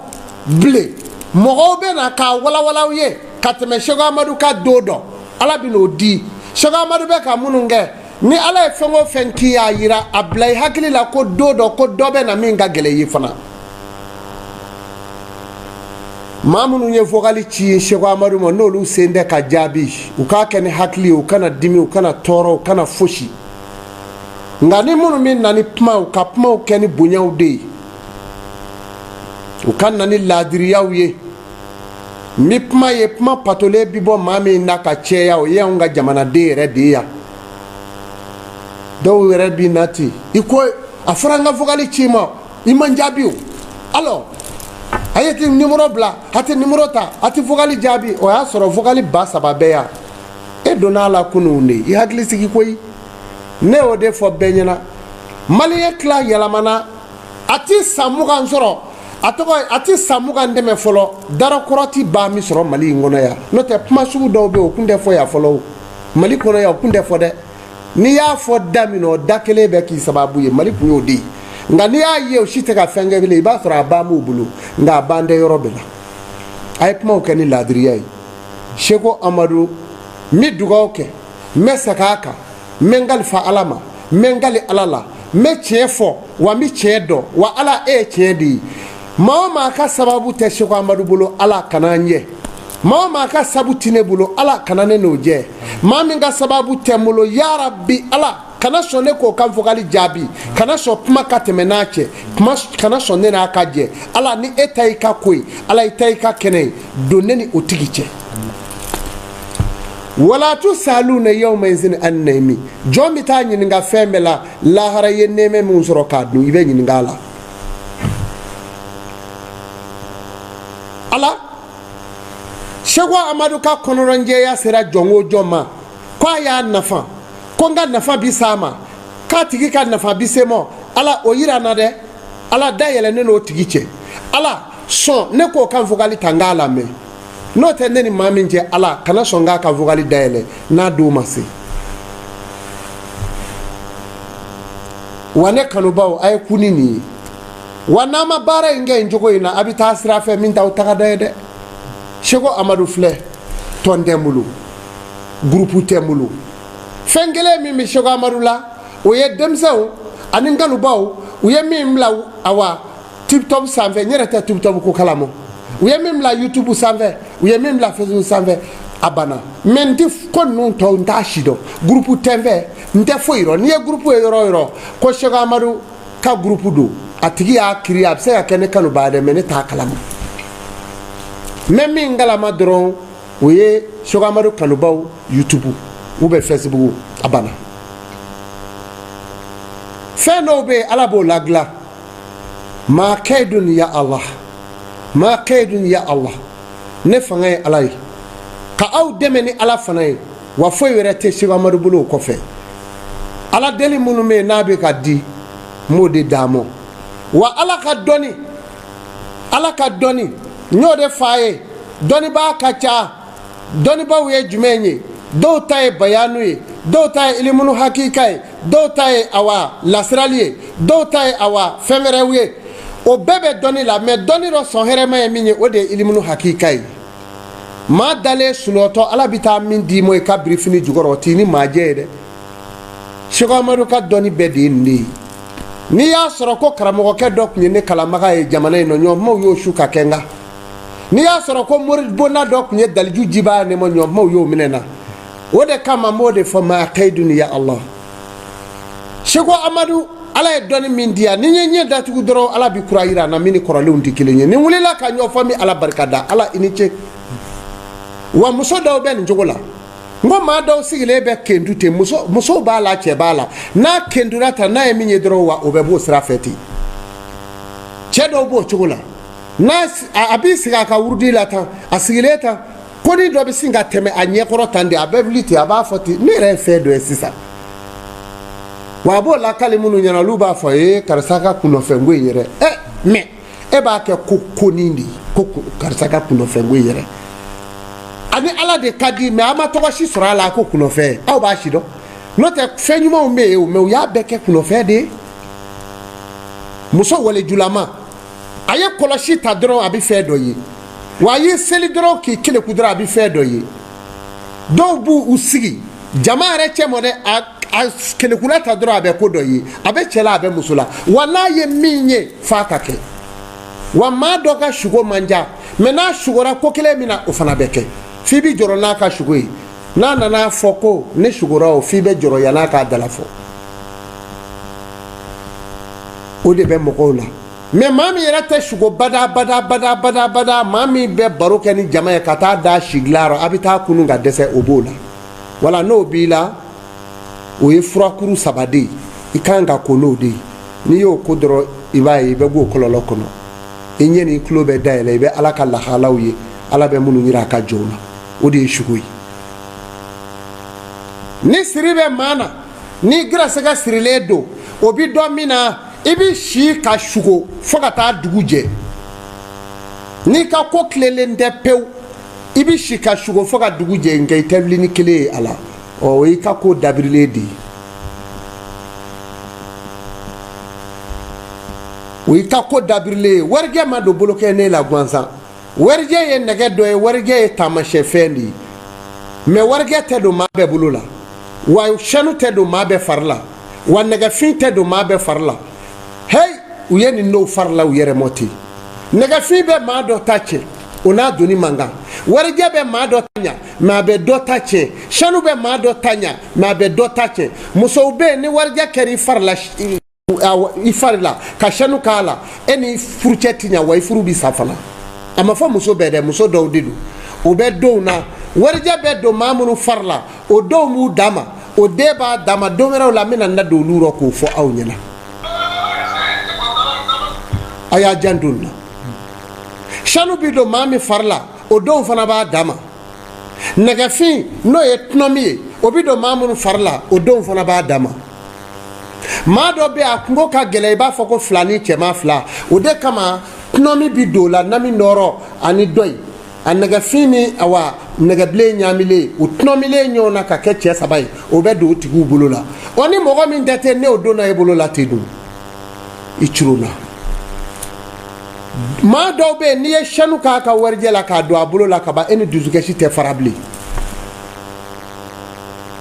bilen, mɔgɔw bɛ na k'a walawala aw ye ka tɛmɛ Seko Amadu ka don dɔ. Ala bɛna o di. Seko Amadu bɛ ka minnu kɛ, ni Ala ye fɛn o fɛn k'i y'a yira, a bila i hakili la ko don dɔ ko dɔ bɛ na min ka gɛlɛn i ye fana. Maa minnu ye vocal ci Seko Amadu ma, n'olu sen tɛ ka jaabi, u k'a kɛ ni hakili ye, u kana dimi, u kana tɔɔrɔ, u kana fosi. Nka ni minnu bɛ na ni kuma, u ka kumaw kɛ ni bonyaw de ye, u ka na ni laadiriyaw ye. N bɛ kuma ye, kuma patolen bi bɔ maa min na ka caya, o ye anw ka jamanaden yɛrɛ de ye yan. Dɔw yɛrɛ bi na ten, i ko a fɔra n ka vocal ci ma, i ma n jaabi o. Alors a ye numéro bila, a tɛ numéro ta, a tɛ vocal jaabi. O y'a sɔrɔ vocal 3000 bɛ yan, e donna a la kunun de. I hakili sigi koyi. Ne y'o de fɔ bɛɛ ɲɛna. Maliyɛn tila yɛlɛmana, a ti san 20 sɔrɔ, a tɔgɔ a ti san 20 tɛmɛ fɔlɔ, darakɔrɔ ti ba min sɔrɔ Mali in kɔnɔ yan. N'o tɛ kuma sugu dɔw bɛ yen, o kun tɛ fɔ yan fɔlɔ o. Mali kɔnɔ yan, o kun tɛ fɔ dɛ. N'i y'a fɔ da min na, o da kelen bɛ k'i sababu ye. Mali kun y'o de ye. Nka n'i y'a ye o si tɛ ka fɛn kɛ bilen, i b'a sɔrɔ a ban b'u bolo, nka a ban tɛ yɔrɔ bɛɛ la. A ye kumaw kɛ ni laadiriya ye. Seko Amadu, n bɛ dugawu kɛ, n bɛ segin a kan, n bɛ n kalifa Ala ma, n bɛ n kali Ala la, n bɛ tiɲɛ fɔ, wa n bɛ tiɲɛ dɔn, wa Ala e ye tiɲɛ de ye. Maa o maa ka sababu tɛ Seko Amadu bolo, Ala kana an jɛ. Maa o maa ka sabu tɛ ne bolo, Ala kana ne n'o jɛ. Maa min ka sababu tɛ n bolo, yarabi Ala kana sɔn ne k'o ka vocal jaabi, kana sɔn kuma ka tɛmɛ n'a cɛ, kuma kana sɔn ne n'a ka jɛ. Ala ni e ta y'i ka ko ye, Ala i ta y'i ka kɛnɛ ye, don ne ni o tigi cɛ. Wala tusaluna yawma izin an naimi. Jɔn bɛ taa ɲininka fɛn bɛɛ la lahara, ye nɛɛmɛ min sɔrɔ k'a dun, i bɛ ɲininka a la. Ala Seko Amadu ka kɔnɔrɔnjɛya sera jɔn o jɔn ma, ko a y'a nafa, ko n ka nafa bi s'a ma, k'a tigi ka nafa bi se ma, Ala o yira n na dɛ. Ala da yɛlɛ ne n'o tigi cɛ. Ala sɔn ne k'o ka vocal ta n k'a lamɛn. N'o tɛ ne ni maa min cɛ, Ala kana sɔn k'a ka vocal dayɛlɛ n'a don ma se. Wa ne kanubaw, a ye kun ni nin ye. Wa n'an ma baara in kɛ nin cogo in na, a bɛ taa sira fɛ min t'aw tagada ye dɛ. Seko Amadu filɛ, tɔn tɛ n bolo, gurupu tɛ n bolo. Fɛn kelen min bɛ Seko Amadu la, o ye denmisɛnw ani n kanubaw. U ye min bila awa TikTok sanfɛ, n yɛrɛ tɛ TikTok ko kalama. U ye min bila YouTube sanfɛ, u ye min bila Facebook sanfɛ, a banna. Mais n tɛ ko ninnu tɔw, n t'a si dɔn. Gurupu tɛ n fɛ, n tɛ foyi rɔ. N'i ye gurupu ye yɔrɔ o yɔrɔ ko Seko Amadu ka gurupu don, a tigi y'a kiri, a bɛ se ka kɛ ne kanubaa dɛ, mais ne t'a kalama. N bɛ min kalama dɔrɔn, o ye Seko Amadu kanubaw YouTube ou bien Facebook, a banna. Fɛn dɔw bɛ yen, Ala b'o ladilan. Maa kaidun ya Allah, maa kaidun ya Allah. Ne fanga ye Ala ye ka aw dɛmɛ ni Ala fana ye, wa foyi wɛrɛ tɛ Seko Amadu bolo o kɔfɛ. Ala deli minnu bɛ yen n'a bɛ ka di, n b'o de d'a ma. Wa Ala ka dɔnni, Ala ka dɔnni, n y'o de f'a ye. Dɔnnibaa ka ca. Dɔnnibaaw ye jumɛn ye? Dɔw ta ye bayanu ye, dɔw ta ye ilimunu hakika ye, dɔw ta ye awa lasirali ye, dɔw ta ye awa fɛn wɛrɛw ye. O bɛɛ bɛ dɔnni la, mais dɔnni dɔ sɔn hɛrɛma ye min ye, o de ye ilimunu hakika ye. Maa dalen sunɔtɔ, Ala bɛ taa min d'i ma i ka birifini jukɔrɔ, o t'i ni maa jɛ ye dɛ. Seko Amadu ka dɔnni bɛɛ de ye nin de ye. N'i y'a sɔrɔ ko karamɔgɔkɛ dɔ tun ye ne kalanbaga ye jamana in nɔ, ɲɔgɔnmaw y'o su ka kɛ n kan. N'i y'a sɔrɔ ko moribonda dɔ tun ye daliju jibaa ne ma ɲɔkumaw y'o minɛ na. O de kama n b'o de fɔ maa kayidun ya Allah. Seko Amadu, Ala ye dɔnni min di yan, ni n ye ɲɛ datugu dɔrɔn Ala bi kura yira n na min ni kɔrɔlenw tɛ kelen ye. Ni n wulila ka ɲɔ fɔ n bɛ Ala barika da. Ala i ni ce. Wa muso dɔw bɛ nin cogo la. N ko maa dɔw sigilen bɛ kentu ten, musow b'a la, cɛ b'a la. N'a kentura ta, n'a ye min ye dɔrɔn wa o bɛ b'o sira fɛ ten. Cɛ dɔw b'o cogo la. N'a a b'i sigi a ka wurudi la tan, a sigilen tan, ko ni dɔ bɛ sin ka tɛmɛ a ɲɛkɔrɔ tan de, a bɛ wuli ten, a b'a fɔ ten, ne yɛrɛ ye fɛn dɔ ye sisan. Wa a b'o lakali minnu ɲɛna, olu b'a fɔ ee karisa ka kunnafɛnko in yɛrɛ. Mɛ e b'a kɛ ko konin de ye, ko karisa ka kunnafɛnko in yɛrɛ. Ani Ala de ka di, mɛ a ma tɔgɔ si sɔrɔ a la ko kunnafɛn. Aw b'a si dɔn. N'o tɛ fɛn ɲumanw bɛ yen, mɛ u y'a bɛɛ kɛ kunnafɛn de ye. Muso walejulama, a ye kɔlɔsi ta dɔrɔn a bɛ fɛn dɔ ye. Wa a ye seli dɔrɔn k'i keleku dɔrɔn a bɛ fɛn dɔ ye. Dɔw b'u u sigi jama yɛrɛ cɛ mɔ dɛ, a kelekula ta dɔrɔn a bɛ ko dɔ ye. A bɛ cɛ la, a bɛ muso la. Wa n'a ye min ye f'a ka kɛ. Wa maa dɔ ka sugo man ca, mɛ n'a sugora ko kelen min na, o fana bɛ kɛ. F'i bɛ jɔrɔ n'a ka sugo ye. N'a nana fɔ ko ne sugora o, f'i bɛ jɔrɔ yann'a k'a dala fɔ. O de bɛ mɔgɔw la. Mɛ maa min yɛrɛ tɛ sugo bada bada bada bada bada, maa min bɛ baro kɛ ni jama ye ka taa da sigila rɔ, a bɛ taa kunun ka dɛsɛ, o b'o la. Wala n'o b'i la, o ye furakuru saba de ye. I kan ka ko n'o de ye. N'i y'o ko dɔrɔn, i b'a ye i bɛ b'o kɔlɔlɔ kɔnɔ. I ɲɛ n'i tulo bɛ dayɛlɛ, i bɛ Ala ka lahalaw ye, Ala bɛ minnu yira a ka jɔnw na. O de ye sugo ye. Ni siri bɛ maa na, ni gɛrɛsɛgɛ sirilen don, o bɛ dɔn min na, i bɛ si ka sugo fo ka taa dugu jɛ. N'i ka ko tilenlen tɛ pewu, i bɛ si ka sugo fo ka dugu jɛ, nka i tɛ wuli ni kelen ye a la. Ɔ, o y'i ka ko dabirilen de ye. O y'i ka ko dabirilen ye. Warijɛ ma don bolokɛ ne la gansan. Warijɛ ye nɛgɛ dɔ ye, warijɛ ye taamasiyɛnfɛn de ye. Mɛ warijɛ tɛ don maa bɛɛ bolo la, wa sanu tɛ don maa bɛɛ fari la, wa nɛgɛfin tɛ don maa bɛɛ fari la. Hey, u ye nin dɔw fari la u yɛrɛ mɔ ten. Nɛgɛfin bɛ maa dɔ ta tiɲɛ, o n'a doni man kan. Warijɛ bɛ maa dɔ ta ɲa, mɛ a bɛ dɔ ta tiɲɛ. Sanu bɛ maa dɔ ta ɲa, mɛ a bɛ dɔ ta tiɲɛ. Musow bɛ yen, ni warijɛ kɛra i fari la, i fari la ka sanu k'a la, e ni furucɛ ti ɲa, wa i furu bi sa fana. A ma fɔ muso bɛɛ dɛ, muso dɔw de don. O bɛ donw na, warijɛ bɛ don maa minnu fari la, o dɔw b'u dama, o den b'a dama. Don wɛrɛw la, n bɛna n da don olu rɔ k'o fɔ aw ɲɛna. A y'a janto nin na. Sanu bi don maa min fari la, o dɔw fana b'a dama. Nɛgɛfin, n'o ye tɔnɔmi ye, o bi don maa minnu fari la, o dɔw fana b'a dama. Maa dɔ bɛ a kungo ka gɛlɛn, i b'a fɔ ko fila ni cɛman fila. O de kama tɔnɔmi bi don o la, nami nɔrɔ ani dɔ in, a nɛgɛfin ni awa nɛgɛbilen ɲaamilen, o tɔnɔmilen ɲɔgɔn na ka kɛ cɛ saba ye, o bɛ don o tigiw bolo la. Ɔ, ni mɔgɔ min tɛ ten, ne o donna e bolo la ten dun, i curonna. Maa dɔw bɛ yen, n'i ye sanu k'a ka warijɛ la k'a don a bolo la ka ban, e ni dusukasi tɛ fara bilen.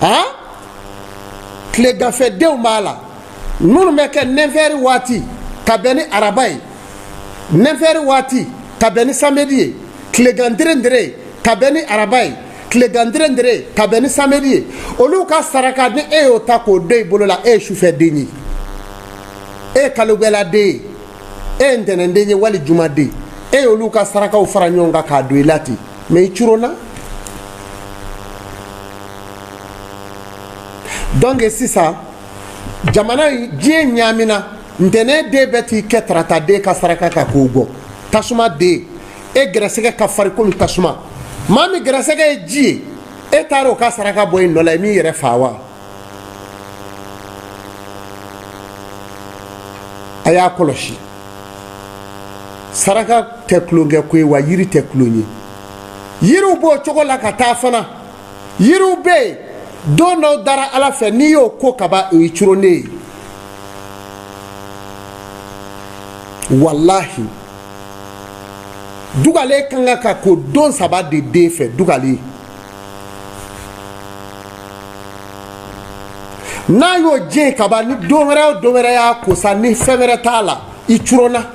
Han, tileganfɛdenw b'a la, minnu bɛ kɛ nɛfɛri waati ka bɛn ni araba ye, nɛfɛri waati ka bɛn ni samedi ye, tilegan derendere ka bɛn ni araba ye, tilegan derendere ka bɛn ni samedi ye. Olu ka saraka, ni e y'o ta k'o don i bolo la, e ye sufɛden ye, e ye kalogɛladen ye, e ye ntɛnɛnden ye wali jumaden, e y'olu ka sarakaw fara ɲɔgɔn kan k'a don i la ten, mɛ i curonna. Donc sisan jamana in diɲɛ ɲaamina, ntɛnɛn den bɛ t'i kɛ tarata den ka saraka kan k'o bɔ. Tasuma den, e gɛrɛsɛgɛ ka farin komi tasuma. Maa min gɛrɛsɛgɛ ye ji ye, e taara o ka saraka bɔ i nɔ la, i m'i yɛrɛ fa wa? A y'a kɔlɔsi, saraka tɛ tulonkɛ ko ye, wa yiri tɛ tulon ye. Yiriw b'o cogo la ka taa fana. Yiriw bɛ yen, don dɔw dara Ala fɛ, n'i y'o ko kaban, o y'i curonnen ye. Walahi, dugalen kan ka ko don saba de den fɛ. Dugalen, n'a y'o jɛ kaban, ni don wɛrɛ o don wɛrɛ y'a ko sa, ni fɛn wɛrɛ t'a la, i curonna.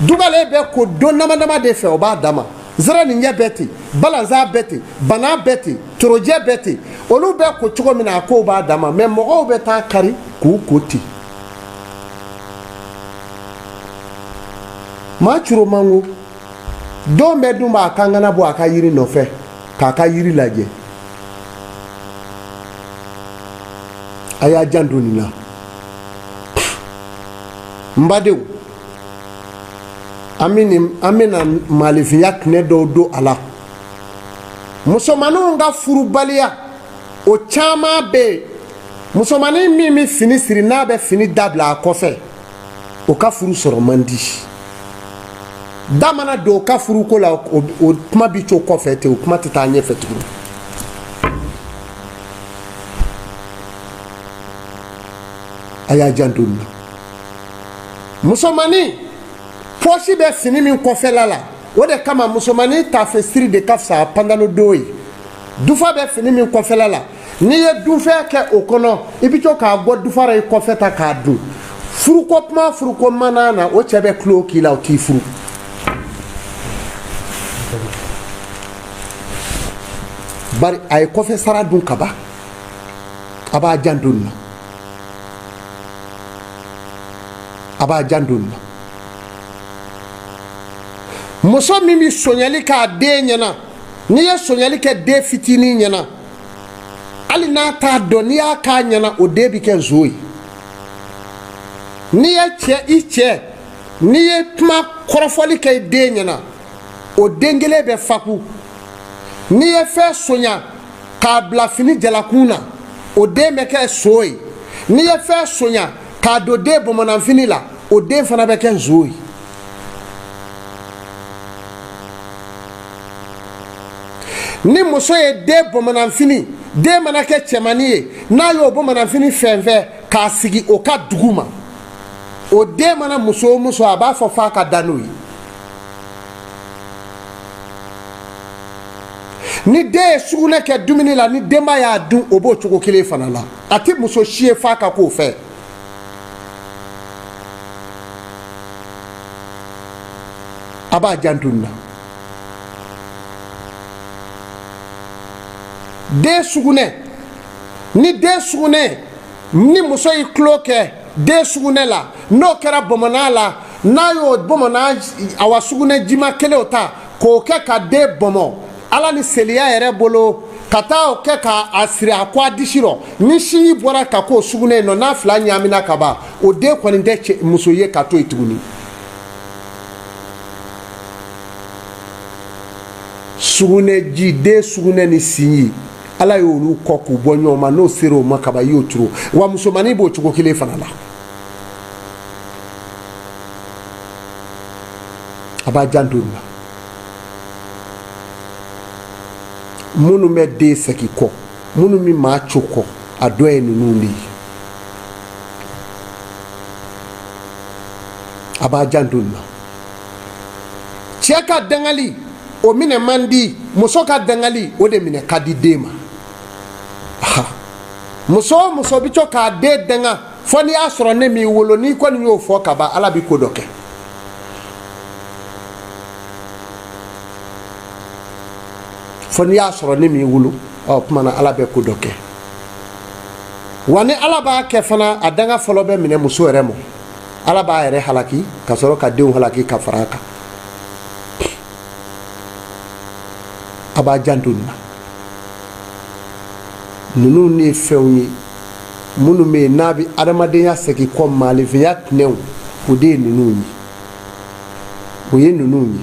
Dugalen bɛ ko don dama dama de fɛ, o b'a dama. Zɛrɛninjɛ bɛ ten, balanzan bɛ ten, banan bɛ ten, torojɛ bɛ ten. Olu bɛ ko cogo min na, a kow b'a dama, mɛ mɔgɔw bɛ taa kari k'u ko ten. Maa curo mango don bɛɛ dun b'a kankana bɔ a ka yiri nɔfɛ k'a ka yiri lajɛ. A y'a janto nin na, n badenw. An bɛna maalifinya tɛnɛ dɔw don a la. Musomaninw ka furubaliya, o caman bɛ yen. Musomanin min bɛ fini siri, n'a bɛ fini dabila a kɔfɛ, o ka furu sɔrɔ man di. Da mana don o ka furuko la, o kuma bi to kɔfɛ ten, o kuma tɛ taa ɲɛfɛ tuguni. A y'a janto nin na. Musomanin pɔsi bɛ fini min kɔfɛla la, o de kama musomanin tafe siri de ka fisa pantalon don ye. Dufa bɛ fini min kɔfɛla la, n'i ye dunfɛn kɛ o kɔnɔ, i bɛ to k'a bɔ dufa la i kɔfɛ ta k'a dun. Furuko kuma, furuko mana na, o cɛ bɛ tulo k'i la, o t'i furu. Bari a ye kɔfɛ sara dun ka ban. A b'a janto nin na, a b'a janto nin na. Muso min bɛ sonyali k'a den ɲɛna, n'i ye sonyali kɛ den fitinin ɲɛna, hali n'a t'a dɔn, n'i y'a k'a ɲɛna, o den bɛ kɛ nson ye. N'i ye cɛ i cɛ, n'i ye kuma kɔrɔfɔli kɛ i den ɲɛna, o den kelen bɛ faku. N'i ye fɛn sonya k'a bila fini jalakun na, o den bɛ kɛ so ye. N'i ye fɛn sonya k'a don den bamananfini la, o den fana bɛ kɛ nson ye. Ni muso ye den bamananfini, den mana kɛ cɛmannin ye, n'a y'o bamananfini fɛnfɛn k'a sigi o ka dugu ma, o den mana muso o muso, a b'a fɔ f'a ka da n'o ye. Ni den ye sugunɛ kɛ dumuni la, ni denba y'a dun, o b'o cogo kelen fana la. A tɛ muso si ye f'a ka k'o fɛ. A b'a janto nin na. Den sugunɛ, ni den sugunɛ, ni muso y'i tulo kɛ den sugunɛ la, n'o kɛra bamanan la, n'a y'o bamanan awa sugunɛ jima kelen o ta k'o kɛ ka den bɔnbɔn, ala ni seliya yɛrɛ bolo, ka taa o kɛ k'a siri a kɔ a disi rɔ, ni sinji bɔra ka k'o sugunɛ in nɔ, n'a fila ɲaamina ka ban, o den kɔni tɛ muso ye ka to yen tuguni. Sugunɛji, den sugunɛ ni sinji, ala y'olu kɔ k'u bɔ ɲɔgɔn ma. N'o sera o ma kaban, i y'o turu. Wa musomannin b'o cogo kelen fana la. A b'a janto nin na. Minnu bɛ den segin kɔ, minnu bɛ maa co kɔ, a dɔ ye ninnu de ye. A b'a janto nin na. Cɛ ka dangali, o minɛ man di. Muso ka dangali, o de minɛ ka di den ma. Muso o muso bɛ to k'a den danga, fo n'i y'a sɔrɔ ne m'i wolo, n'i kɔni y'o fɔ ka ban, ala bɛ ko dɔ kɛ. Fo n'i y'a sɔrɔ ne m'i wolo, ɔ tuma na ala bɛ ko dɔ kɛ. Wa ni ala b'a kɛ fana, a danga fɔlɔ bɛ minɛ muso yɛrɛ ma. Ala b'a yɛrɛ halaki ka sɔrɔ ka denw halaki ka fara a kan. A b'a janto nin na. Ninnu ne ye fɛnw ye minnu bɛ yen n'a bɛ adamadenya segin kɔ, maaninfinya tɛnɛw, o de ye ninnu ye, o ye ninnu ye.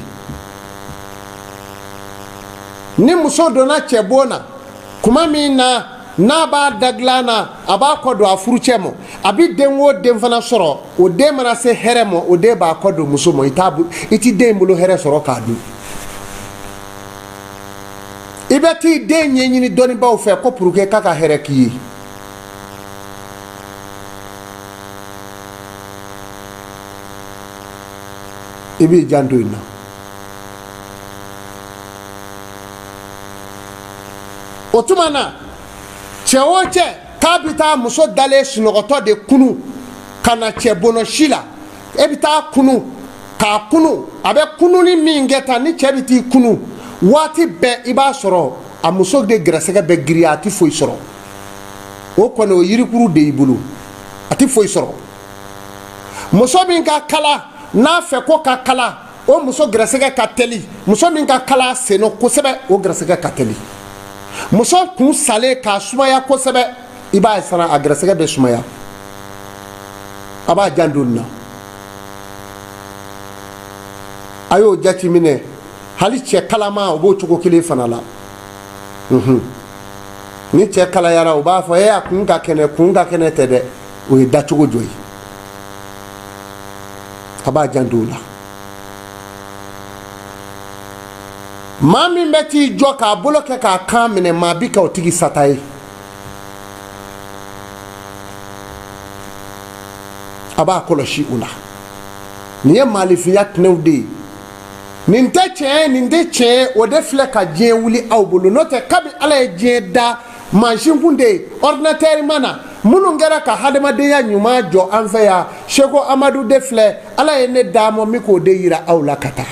Ni muso donna cɛbon na kuma min na, n'a b'a da dilan na, a b'a kɔ don a furucɛ ma, a bɛ den o den fana sɔrɔ, o den mana se hɛrɛ ma, o den b'a kɔ don muso ma. I t'i den bolo hɛrɛ sɔrɔ k'a dun. I bɛ t'i den ɲɛɲini dɔnnibaaw fɛ ko pour que k'a ka hɛrɛ k'i ye. I b'i janto in na. O tuma na, cɛ o cɛ k'a bɛ taa muso dalen sunɔgɔtɔ de kunu ka na cɛ bɔnɔ si la, e bɛ taa kunu. k'a kunu, a bɛ kununi min kɛ tan, ni cɛ bɛ t'i kunu waati bɛɛ, i b'a sɔrɔ a muso de gɛrɛsɛgɛ bɛ girinya, a tɛ foyi sɔrɔ. O kɔni o yirikuru de y'i bolo, a tɛ foyi sɔrɔ. Muso min ka kala n'a fɛ ko ka kala, o muso gɛrɛsɛgɛ ka teli. Muso min ka kala sennɔ kosɛbɛ, o gɛrɛsɛgɛ ka teli. Muso kun salen k'a sumaya kosɛbɛ, i b'a ye fana a gɛrɛsɛgɛ bɛ sumaya, a b'a janto nin na. A y'o jateminɛ. Hali cɛ kalama, o b'o cogo kelen fana la. Ni cɛ kalayara, o b'a fɔ e a kun ka kɛnɛ. Kun ka kɛnɛ tɛ dɛ, o ye dacogo jɔ ye. A b'a janto o la. Maa min bɛ t'i jɔ k'a bolo kɛ k'a kan minɛ, maa bi ka o tigi sata ye. A b'a kɔlɔsi o la. Nin ye maalifinya tɛnɛw de ye. Nin tɛ tiɲɛ ye, nin tɛ tiɲɛ ye, o de filɛ ka diɲɛ wuli aw bolo. N'o tɛ, kabi Ala ye diɲɛ da, mansin kun tɛ yen, ordinateur ma na. Minnu kɛra ka hadamadenya ɲuman jɔ an fɛ yan, Seko Amadu de filɛ. Ala ye ne d'a ma min k'o de yira aw la ka taa.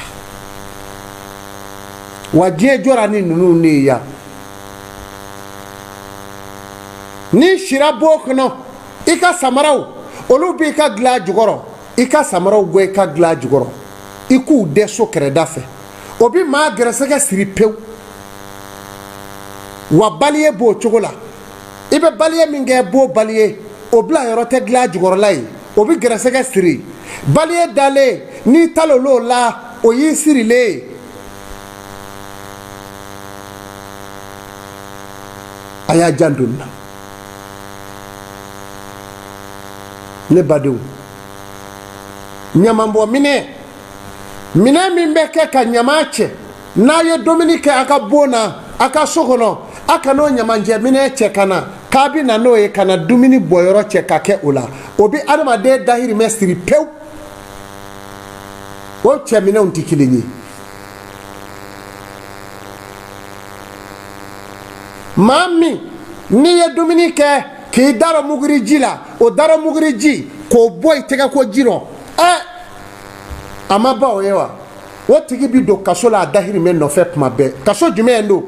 Wa diɲɛ jɔra ni ninnu de ye yan. N'i sira bon kɔnɔ, i ka samaraw, olu b'i ka dilan jukɔrɔ. I ka samaraw bɔ i ka dilan jukɔrɔ, i k'u dɛ so kɛrɛda fɛ, o bi maa gɛrɛsɛgɛ siri pewu. Wa baliye b'o cogo la. I bɛ baliye min kɛ bo baliye, o bila yɔrɔ tɛ dilan jukɔrɔla ye, o bɛ gɛrɛsɛgɛ siri. Baliye dalen, n'i talol'o la, o y'i sirilen ye. A y'a janto nin na, ne badenw. Ɲamanbɔ minɛ, minɛ min bɛ kɛ ka ɲaman cɛ, n'a ye dumuni kɛ a ka bon na, a ka so kɔnɔ, a kan'o ɲamanjɛ minɛ cɛ ka na k'a bɛ na n'o ye ka na dumuni bɔyɔrɔ cɛ ka kɛ o la. O bɛ adamaden dahirimɛ siri pewu. O cɛ minɛnw tɛ kelen ye. Maa min n'i ye dumuni kɛ k'i darɔ muguri ji la, o darɔ muguri ji k'o bɔ i tɛgɛ ko ji rɔ, ɛ a ma ban o ye wa? O tigi bi don kaso la a dahirimɛ nɔfɛ tuma bɛɛ. Kaso jumɛn don?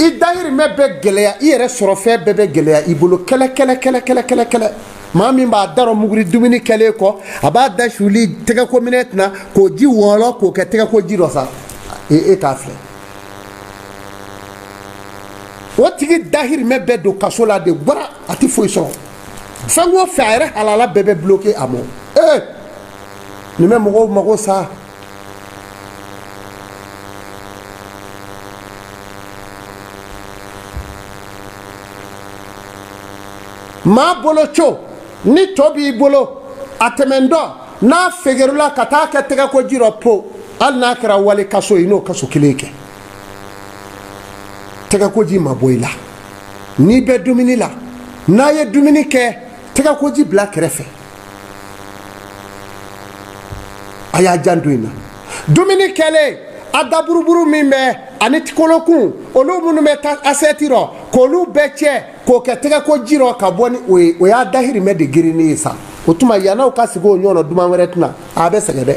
I dahirimɛ bɛ gɛlɛya, i yɛrɛ sɔrɔ fɛn bɛɛ bɛ gɛlɛya i bolo. Kɛlɛ kɛlɛ kɛlɛ kɛlɛ kɛlɛ kɛlɛ. Maa min b'a darɔ muguri dumuni kɛlen kɔ, a b'a da suli tɛgɛko minɛ tɛna k'o ji wɔlɔ k'o kɛ tɛgɛko ji dɔ sa, e k'a filɛ, o tigi dahirimɛ bɛ don kaso la de gwara, a tɛ foyi sɔrɔ. Fɛn o fɛn, a yɛrɛ halala bɛɛ bɛ bloqué a ma. Ee, nin bɛ mɔgɔw mago sa. Maa bolo co ni to b'i bolo, a tɛmɛntɔ n'a fegerula ka taa kɛ tɛgɛko ji rɔ po, hali n'a kɛra wali kaso ye, n'o kaso kelen kɛ, tɛgɛkoji ma bɔ i la. N'i bɛ dumuni la, n'a ye dumuni kɛ, tɛgɛkoji bila kɛrɛfɛ. A y'a janto in na. Dumuni kɛlen, a daburuburu min bɛ ani kolokun, olu minnu bɛ taa asɛti rɔ, k'olu bɛɛ cɛ k'o kɛ tɛgɛko ji rɔ ka bɔ ni o ye, o y'a dahirimɛ de gerenni ye sa. O tuma yann'aw ka sigi o ɲɔgɔn duman wɛrɛ tɛna, a bɛ sɛgɛn dɛ.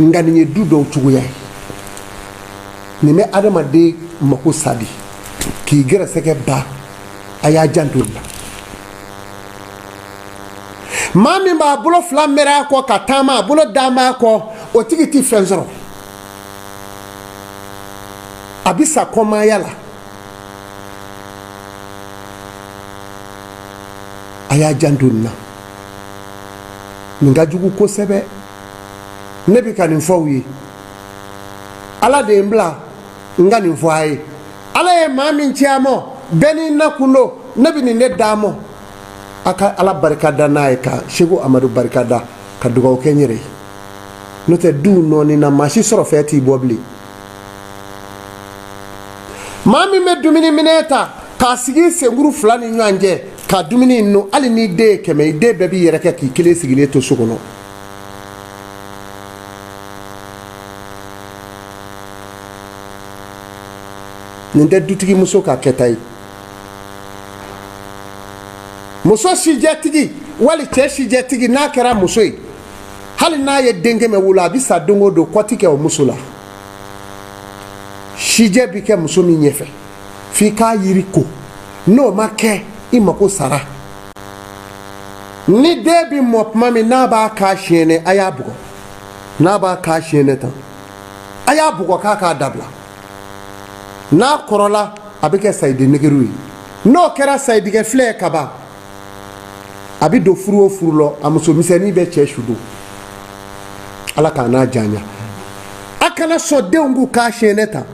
Nka nin ye du dɔw cogoya ye. Nin bɛ adamaden mako sa de, k'i gɛrɛsɛgɛ ban. A y'a janto nin na. Maa min b'a bolo fila mɛrɛ a kɔ ka taama, a bolo d'a ma kɔ, o tigi tɛ fɛn sɔrɔ, a bɛ sa kɔmaaya la. A y'a janto nin na, nin ka jugu kosɛbɛ. Ne bɛ ka nin fɔ aw ye, Ala de ye n bila n ka nin fɔ a ye. Ala ye maa min ci a ma, bɛɛ n'i nakun don. Ne bɛ nin de d'a ma. A ka Ala barika da n'a ye, ka Seko Amadu barika da, ka dugawu kɛ n yɛrɛ ye. N'o tɛ, duw nɔɔni na, maa si sɔrɔ fɛn t'i bɔ bilen. Maa min bɛ dumuni minɛ ta k'a sigi senkuru fila ni ɲɔgɔn cɛ ka dumuni nu, hali n'i den ye 100, i den bɛɛ b'i yɛrɛ kɛ k'i kelen sigilen to so kɔnɔ. Nin tɛ dutigi muso ka kɛta ye. Muso sijɛtigi wali cɛ sijɛtigi, n'a kɛra muso ye. Hali n'a ye den 100 wolo, a bɛ sa don o don, kɔ ti kɛ o muso la. Sijɛ bɛ kɛ muso min ɲɛfɛ, f'i k'a yiri ko, n'o ma kɛ i mako sara. Ni den bɛ mɔ tuma min n'a b'a kan siyɛnɛ, a y'a bugɔ. N'a b'a kan siyɛnɛ tan, a y'a bugɔ k'a k'a dabila. N'a kɔrɔla, a bɛ kɛ sayidi negeru ye. N'o kɛra sayidigɛ filɛ ye kaban, a bɛ don furu o furu lɔ, a muso misɛnnin bɛ cɛ su don. Ala k'a n'a janya. A kana sɔn denw k'u kan siyɛnɛ tan,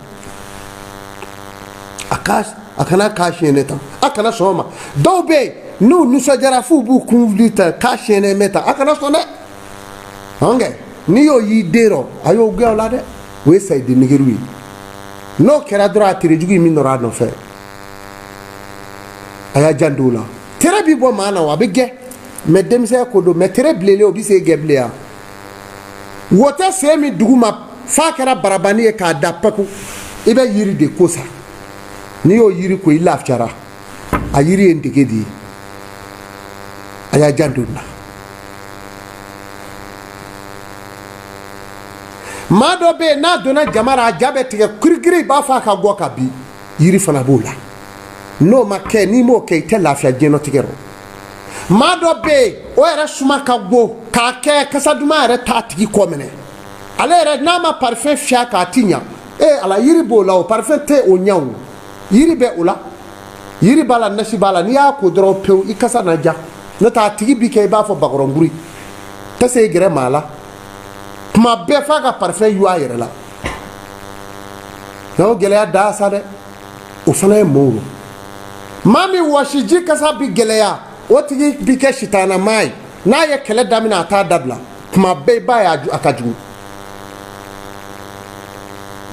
a kana kan siyɛnɛ tan, a kana sɔn o ma. Dɔw bɛ yen, n'u nisɔndiyara f'u b'u kun wuli tan, kan siyɛnɛ mɛ tan, a kana sɔn dɛ. Ɔnkɛ n'i y'o y'i den rɔ, a y'o gɛn o la dɛ, o ye sayidi negeru ye. N'o kɛra dɔrɔn, a tere jugu in min nɔrɔ a nɔfɛ, a y'a janto o la. Tere bi bɔ maa na o, a bɛ gɛn mɛ denmisɛn ko don, mɛ tere bilenlen o bɛ se gɛn bilen yan. Wo tɛ sen min duguma f'a kɛra barabani ye k'a da paku, i bɛ yiri de ko sa. N'i y'o yiri ko, i lafiyara. A yiri ye ndege de ye. A y'a janto nin na. Maa dɔ bɛ yen, n'a donna jama la, a ja bɛ tigɛ kirikiri, i b'a fɔ a ka gɔ ka bin. Yiri fana b'o la. N'o ma kɛ, n'i m'o kɛ, i tɛ lafiya diɲɛnatigɛ rɔ. Maa dɔ bɛ yen, o yɛrɛ suma ka go k'a kɛ kasa duman yɛrɛ t'a tigi kɔ minɛ. Ale yɛrɛ n'a ma parfum fiyɛ k'a ti ɲa. Ee ala, yiri b'o la o, parfum tɛ o ɲa o. Yiri bɛ o la, yiri b'a la, nasi b'a la. N'i y'a ko dɔrɔn pewu, i kasa na ja. N'o tɛ a tigi bi kɛ i b'a fɔ bakɔrɔnkuri, tɛ se i gɛrɛ maa la. Tuma bɛɛ f'a ka parfum yu a yɛrɛ la. O gɛlɛya da sa dɛ, o fana ye mɔw ye. Maa min wɔsiji kasa bi gɛlɛya, o tigi bi kɛ sitanamaa ye. N'a ye kɛlɛ daminɛ, a t'a dabila. Tuma bɛɛ i b'a ye a ka jugu.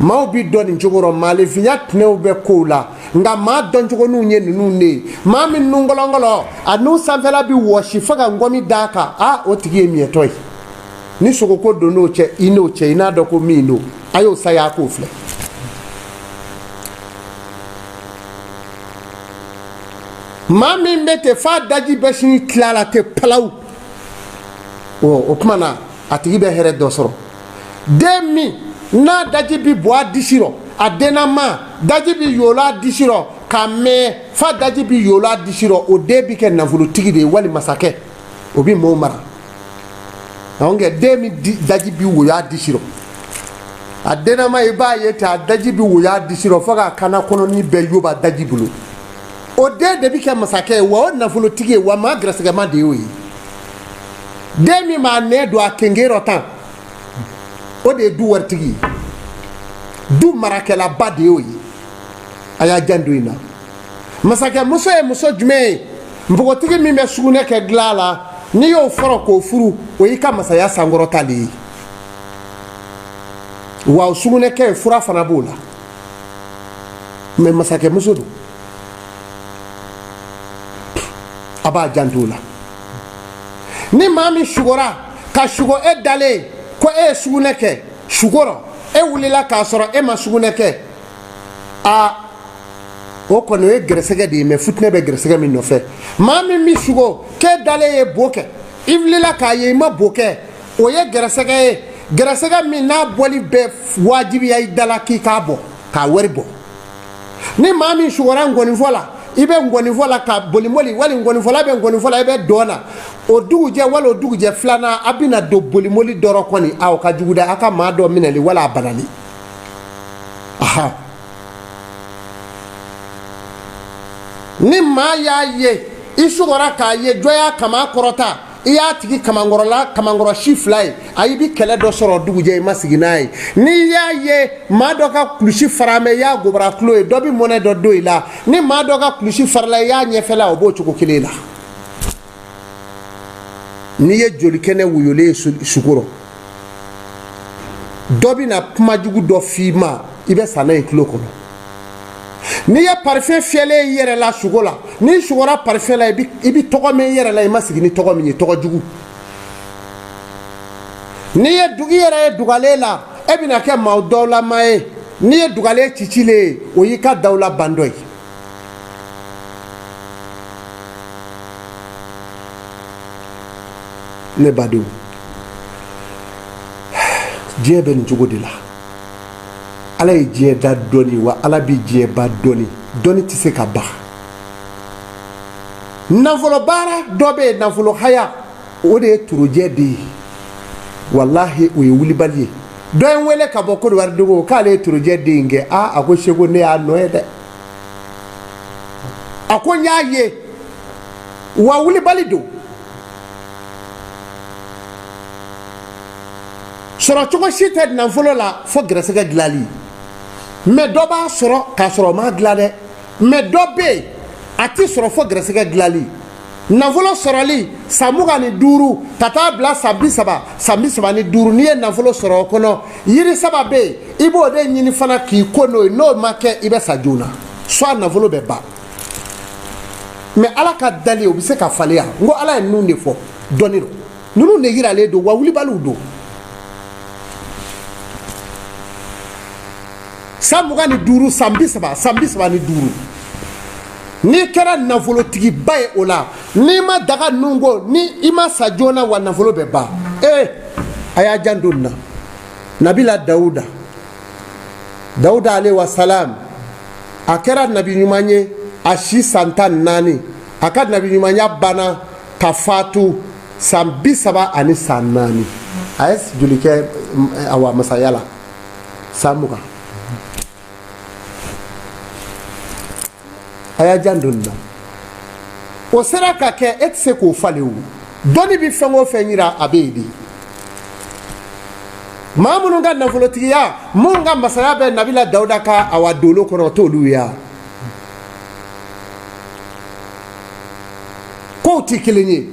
Maaw bi dɔn nin cogo rɔ. Maaninfinya tɛnɛw bɛ kow la, nka maa dɔncogoninw ye ninnu de ye. Maa min nun gɔlɔngɔlɔ, a nun sanfɛla bi wɔsi fo ka ngɔmi d'a kan, a o tigi ye miɲɛtɔ ye. Ni sogoko donn'o cɛ, i n'o cɛ, i n'a dɔn ko min don, a y'o saya k'o filɛ. Maa min bɛ ten f'a daji bɛ sin tila la ten palawu, o tuma na a tigi bɛ hɛrɛ dɔ sɔrɔ. Den min n'a daji bi bɔ a disi rɔ, a dennama daji bi yoolo a disi rɔ ka mɛn f'a daji bi yoolo a disi rɔ, o den bi kɛ nafolotigi de ye wali masakɛ, o bi mɔɔw mara. Donc den min daji bi woyo a disi rɔ, a dennama i b'a ye ten, a daji bi woyo a disi rɔ fo k'a kana kɔnɔni bɛɛ yoba daji bolo, o den de bi kɛ masakɛ ye wa o nafolotigi ye wa maa gɛrɛsɛgɛma de y'o ye. Den min b'a nɛn don a kenge rɔ tan, o de ye du waritigi ye, du marakɛlaba de y'o ye. A y'a janto in na. Masakɛmuso ye muso jumɛn ye? Npogotigi min bɛ sugunɛ kɛ dilan la, n'i y'o fɔrɔ k'o furu, o y'i ka masaya sankɔrɔta de ye. Wa o sugunɛ kɛ fura fana b'o la, mɛ masakɛmuso don, a b'a janto o la. Ni maa min sugora ka sugo e dalen ko e ye sugunɛ kɛ sugorɔ, e wulila k'a sɔrɔ e ma sugunɛ kɛ, a o kɔni o ye gɛrɛsɛgɛ de ye, mɛ futinɛ bɛ gɛrɛsɛgɛ min nɔfɛ. Maa min bɛ sugo k'e dalen ye bo kɛ, i wulila k'a ye i ma bo kɛ, o ye gɛrɛsɛgɛ ye, gɛrɛsɛgɛ min n'a bɔli bɛ wajibiya i da la k'i k'a bɔ k'a wari bɔ. Ni maa min sugora nkɔnifɔ la, i bɛ nkɔnifɔ la ka bolimoli, wali nkɔnifɔla bɛ nkɔnifɔ la, i bɛ dɔn na, o dugujɛ wali o dugujɛ filanan, a bɛna don bolimoli dɔrɔn kɔni, a o ka jugu dɛ, a ka maa dɔ minɛli wala a banali. Aha, ni maa y'a ye i sugora k'a ye jɔ y'a kaman kɔrɔta, i y'a tigi kamankɔrɔla kamankɔrɔ si fila ye, a i bi kɛlɛ dɔ sɔrɔ dugujɛ i ma sigi n'a ye. N'i y'a ye maa dɔ ka kulusi fara mɛ, i y'a gobara tulo ye, dɔ bi mɔnɛ dɔ don i la. Ni maa dɔ ka kulusi farala, i y'a ɲɛfɛla, o b'o cogo kelen la. N'i ye jolikɛnɛ woyolen ye sukɔrɔ, dɔ bɛ na kuma jugu dɔ f'i ma, i bɛ sa n'a ye tulo kɔnɔ. N'i ye parifɛn fiyɛlen i yɛrɛ la sugo la, n'i sugora parifɛn la, i bɛ tɔgɔ mɛn i yɛrɛ la, i ma sigi ni tɔgɔ min ye, tɔgɔ jugu. N'i ye i yɛrɛ ye dugalen la, e bɛna kɛ maa dawulama ye. N'i ye dugalen cicilen ye, o y'i ka dawula bandɔ ye. Ne badenw, Diɲɛ bɛ nin cogo de la. Ala ye diɲɛ da dɔnni, wa Ala bɛ diɲɛ ban dɔnni. Dɔnni tɛ se ka ban. Nafolo baara dɔ bɛ yen, nafolo haya, o de ye turujɛ de ye. Walahi, o ye wulibali ye. Dɔ ye n wele ka bɔ Kodowari dogo k'ale ye turujɛ den in kɛ. Aa, a ko Seko, ne y'a nɔ ye dɛ. A ko n y'a ye wa, wulibali don. Sɔrɔ cogo si tɛ nafolo la fo gɛrɛsɛgɛ dilali. Mɛ dɔ b'a sɔrɔ k'a sɔrɔ o m'a dilan dɛ. Mɛ dɔ bɛ yen, a ti sɔrɔ fo gɛrɛsɛgɛ dilali. Nafolo sɔrɔli san 25 ka taa bila san 30, san 35, n'i ye nafolo sɔrɔ o kɔnɔ, yiri saba bɛ yen, i b'o de ɲini fana k'i ko n'o ye. N'o ma kɛ, i bɛ sa joona, soit nafolo bɛ ban. Mɛ Ala ka dali, o bɛ se ka falen yan. N ko Ala ye ninnu de fɔ dɔnni rɔ. Ninnu de yiralen don wa, wulibaliw don. San 25, san 30, san 35, n'i kɛra nafolotigiba ye o la, n'i ma daga ninnu ko, ni i ma sa joona, wa nafolo bɛ ban. Ee, a y'a janto nin na. Nabila Dawuda, Dawuda alayhi wa salam, a kɛra nabi ɲuman ye a si san 14. A ka nabi ɲumanya banna ka fatu san 30 ani san 4. A ye joli kɛ awa masaya la? San 20. A y'a janto nin na. O sera ka kɛ, e tɛ se k'o falen. O dɔnni bɛ fɛn o fɛn yira, a bɛ yen de. Maa minnu ka nafolotigiya, minnu ka masaya bɛ Nabila Dawuda ka awa dolo kɔnɔ, o t'olu ye wa? Kow tɛ kelen ye.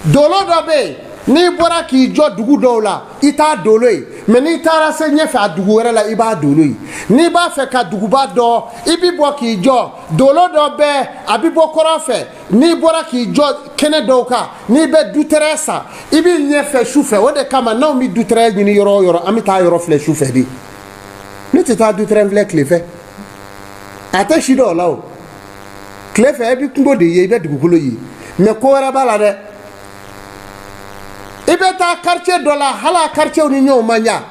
Dolo dɔ bɛ yen, n'i bɔra k'i jɔ dugu dɔw la, i t'a dolo ye. Mɛ n'i taara se ɲɛfɛ a dugu wɛrɛ la, i b'a dolo ye. N'i b'a fɛ ka duguba dɔn, i bɛ bɔ k'i jɔ dolo dɔ bɛ, a bɛ bɔ kɔrɔn fɛ. N'i bɔra k'i jɔ kɛnɛ dɔw kan, n'i bɛ dutɛrɛ san, i b'i ɲɛfɛ su fɛ. O de kama n'anw bɛ dutɛrɛ ɲini yɔrɔ o yɔrɔ, an bɛ taa yɔrɔ filɛ su fɛ de. Ne tɛ taa dutɛrɛ filɛ tile fɛ, a tɛ si dɔw la. O tile fɛ, i bɛ kungo de ye, i bɛ dugukolo ye. Mɛ ko wɛrɛ b'a la dɛ. I bɛ taa quartier dɔ la, hali a quartier ni ɲɔgɔn man jan,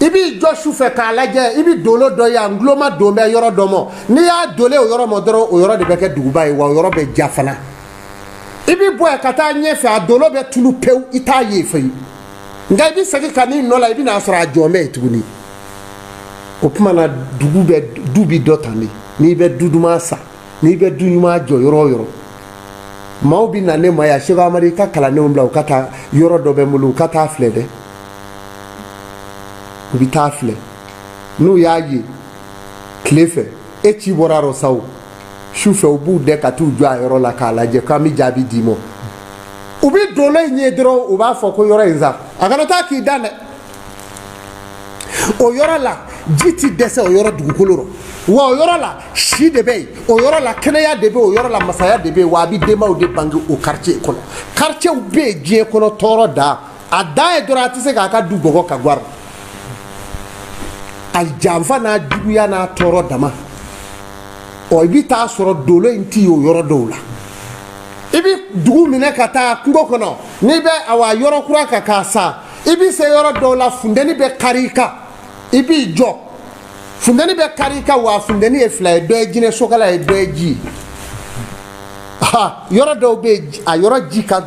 i b'i jɔ su fɛ k'a lajɛ, i bɛ dolo dɔ ye, a nguloma don bɛ yɔrɔ dɔ ma. N'i y'a dolen o yɔrɔ ma dɔrɔn, o yɔrɔ de bɛ kɛ duguba ye, wa o yɔrɔ bɛ ja fana. I bɛ bɔ yen ka taa ɲɛfɛ, a dolo bɛ tunu pewu, i t'a ye fewu. Nka i bɛ segin ka n'i nɔ la, i bɛ n'a sɔrɔ a jɔn bɛ yen tuguni. O tuma na, dugu bɛ du bi dɔ tan de. N'i bɛ du duman san, n'i bɛ du ɲuman jɔ yɔrɔ o yɔrɔ, maaw bɛ na ne ma yan: Seko Amadu, i ka kalandenw bila u ka taa yɔrɔ dɔ bɛ n bolo, u ka taa filɛ dɛ. U bɛ taa filɛ. N'u y'a ye tile fɛ, e ci bɔra yɔrɔ sa o, su fɛ u b'u dɛ ka t'u jɔ a yɔrɔ la k'a lajɛ k'an bɛ jaabi d'i ma. U bɛ dolo in ye dɔrɔn, u b'a fɔ ko yɔrɔ in sa, a kana taa k'i dan dɛ. O yɔrɔ la, ji ti dɛsɛ o yɔrɔ dugukolo rɔ, wa o yɔrɔ la, si de bɛ yen, o yɔrɔ la, kɛnɛya de bɛ o yɔrɔ la, masaya de bɛ yen, wa a bɛ denbaw de bange o quartier kɔnɔ. Quartier bɛ yen diɲɛ kɔnɔ, tɔɔrɔ dan a dan ye dɔrɔn, a tɛ se k'a ka du bɔgɔ ka gwari a janfa n'a juguya n'a tɔɔrɔ dama. Ɔ, i bɛ taa sɔrɔ dolo in ti o yɔrɔ dɔw la. I bɛ dugu minɛ ka taa kungo kɔnɔ, n'i bɛ awa yɔrɔ kura kan k'a san, i bɛ se yɔrɔ dɔw la, funteni bɛ kari i kan. I b'i jɔ, funteni bɛ kari i kan, wa funteni ye fila ye: dɔ ye jinɛ sokala ye, dɔ ye ji ye. Ha, yɔrɔ dɔw bɛ yen, a yɔrɔ ji ka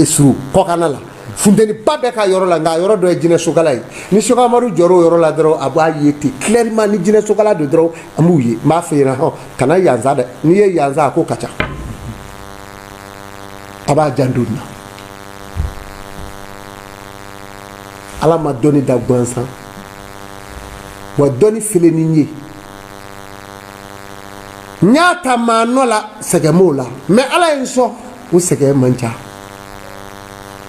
surun kɔkanna la, funteniba bɛ ka yɔrɔ la, nka a yɔrɔ dɔ ye jinɛ sokala ye. Ni Seko Amadu jɔra o yɔrɔ la dɔrɔn, a b'a ye ten clairement. Ni jinɛ sokala don dɔrɔn, an b'u ye. N b'a f'i ɲɛna, hɔn, kana yan sa dɛ. N'i ye yan sa, a ko ka ca. A b'a janto nin na. Ala ma dɔnni da gansan, wa dɔnni filɛ nin ye, n y'a ta maa nɔ la, sɛgɛn m'o la, mɛ Ala ye n sɔn, o sɛgɛn man ca.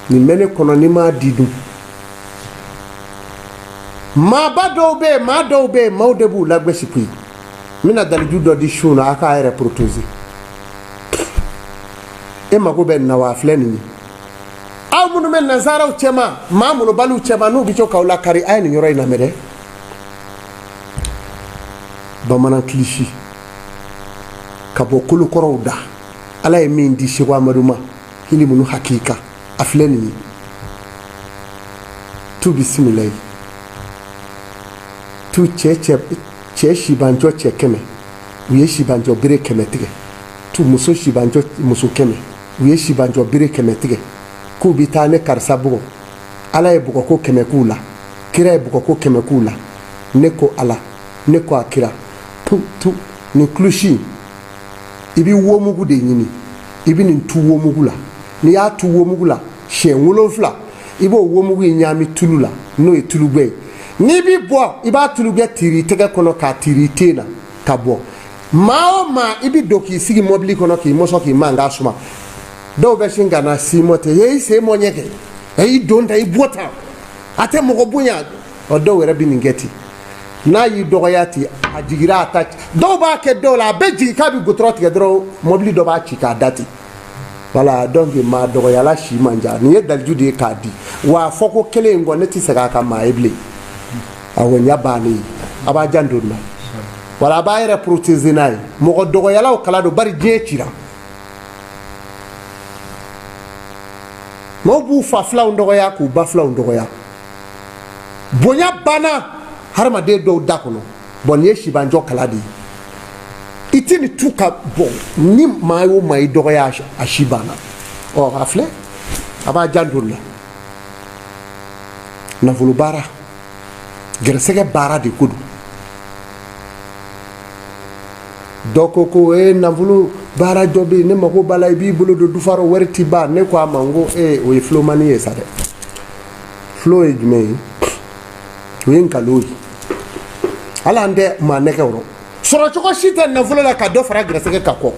Nin bɛ ne kɔnɔ, ni m'a di dun. Maaba dɔw bɛ yen, maa dɔw bɛ yen, maaw de b'u lagosi koyi. N bɛna daliju dɔ di su na, a k'a yɛrɛ protéger. E mako bɛ nin na wa? A filɛ nin ye. Aw minnu bɛ nansaraw cɛma, maa molobaliw cɛma, n'u bɛ to k'aw lakari, a ye nin yɔrɔ in lamɛn dɛ. Bamanan kilisi ka bɔ kolokɔrɔw da, Ala ye min di Seko Amadu ma, ilimunu hakika, a filɛ nin ye. Tu bisimilayi tu cɛ cɛ cɛ sibanjɔ cɛ 100, u ye sibanjɔ bere 100 tigɛ. Tu muso sibanjɔ muso 100, u ye sibanjɔ bere 100 tigɛ k'u bɛ taa ne karisa bugɔ. Ala ye bugɔko 100 k'u la, kira ye bugɔko 100 k'u la. Ne ko Ala, ne ko a kira, tu tu nin kulusi i bɛ womugu de ɲini, i bɛ nin tu womugu la. N'i y'a tu womugu la siɲɛ 7, i b'o womugu in ɲaami tulu la, n'o ye tulugɛ ye. N'i b'i bɔ, i b'a tulugɛ tiiri i tɛgɛ kɔnɔ k'a tiiri i ten na ka bɔ. Maa o maa i bɛ don k'i sigi mɔbili kɔnɔ k'i mɔsɔn k'i mankan suma, dɔw bɛ sin ka na si mɔ ten, e i sen mɔ ɲɛ kɛ, e i don tan, i bɔ tan, a tɛ mɔgɔ bonya. Ɔ dɔw yɛrɛ bɛ nin kɛ ten, n'a y'i dɔgɔya ten, a jigira a ta. Dɔw b'a kɛ dɔw la, a bɛ jigin k'a bɛ gotɔrɔ tigɛ dɔrɔn, mɔbili dɔ b'a ci k'a da ten. Voilà, donc maa dɔgɔyala si man jan. Nin ye daliju de ye k'a di. Wa a fɔ ko kelen in kɔ, ne tɛ segin a kan maa ye bilen. Awɔ, ɲa bannen ye, a b'a janto nin na. Voilà, a b'a yɛrɛ protéger n'a ye. Mɔgɔ dɔgɔyalaw kala don, bari diɲɛ cira. Maaw b'u fa filanw dɔgɔya k'u ba filanw dɔgɔya. Bonya banna hadamaden dɔw da kɔnɔ. Bɔn, nin ye sibanjɔ kala de ye. I tɛ nin tu ka bɔn ni maa o maa i dɔgɔya, a si banna. Ɔ a filɛ, a b'a janto nin na. Nafolo baara, gɛrɛsɛgɛ baara de ko don. Dɔ ko ko ee nafolo baara dɔ bɛ yen, ne mako b'a la, i b'i bolo don dufaro, wari ti ban. Ne ko a ma n ko ee o ye filomani ye sa dɛ. Filo ye jumɛn ye? O ye nkalon ye. Hali an tɛ maa nɛgɛ rɔ. Sɔrɔcogo si tɛ nafolo la ka dɔ fara gɛrɛsɛgɛ kan kɔ.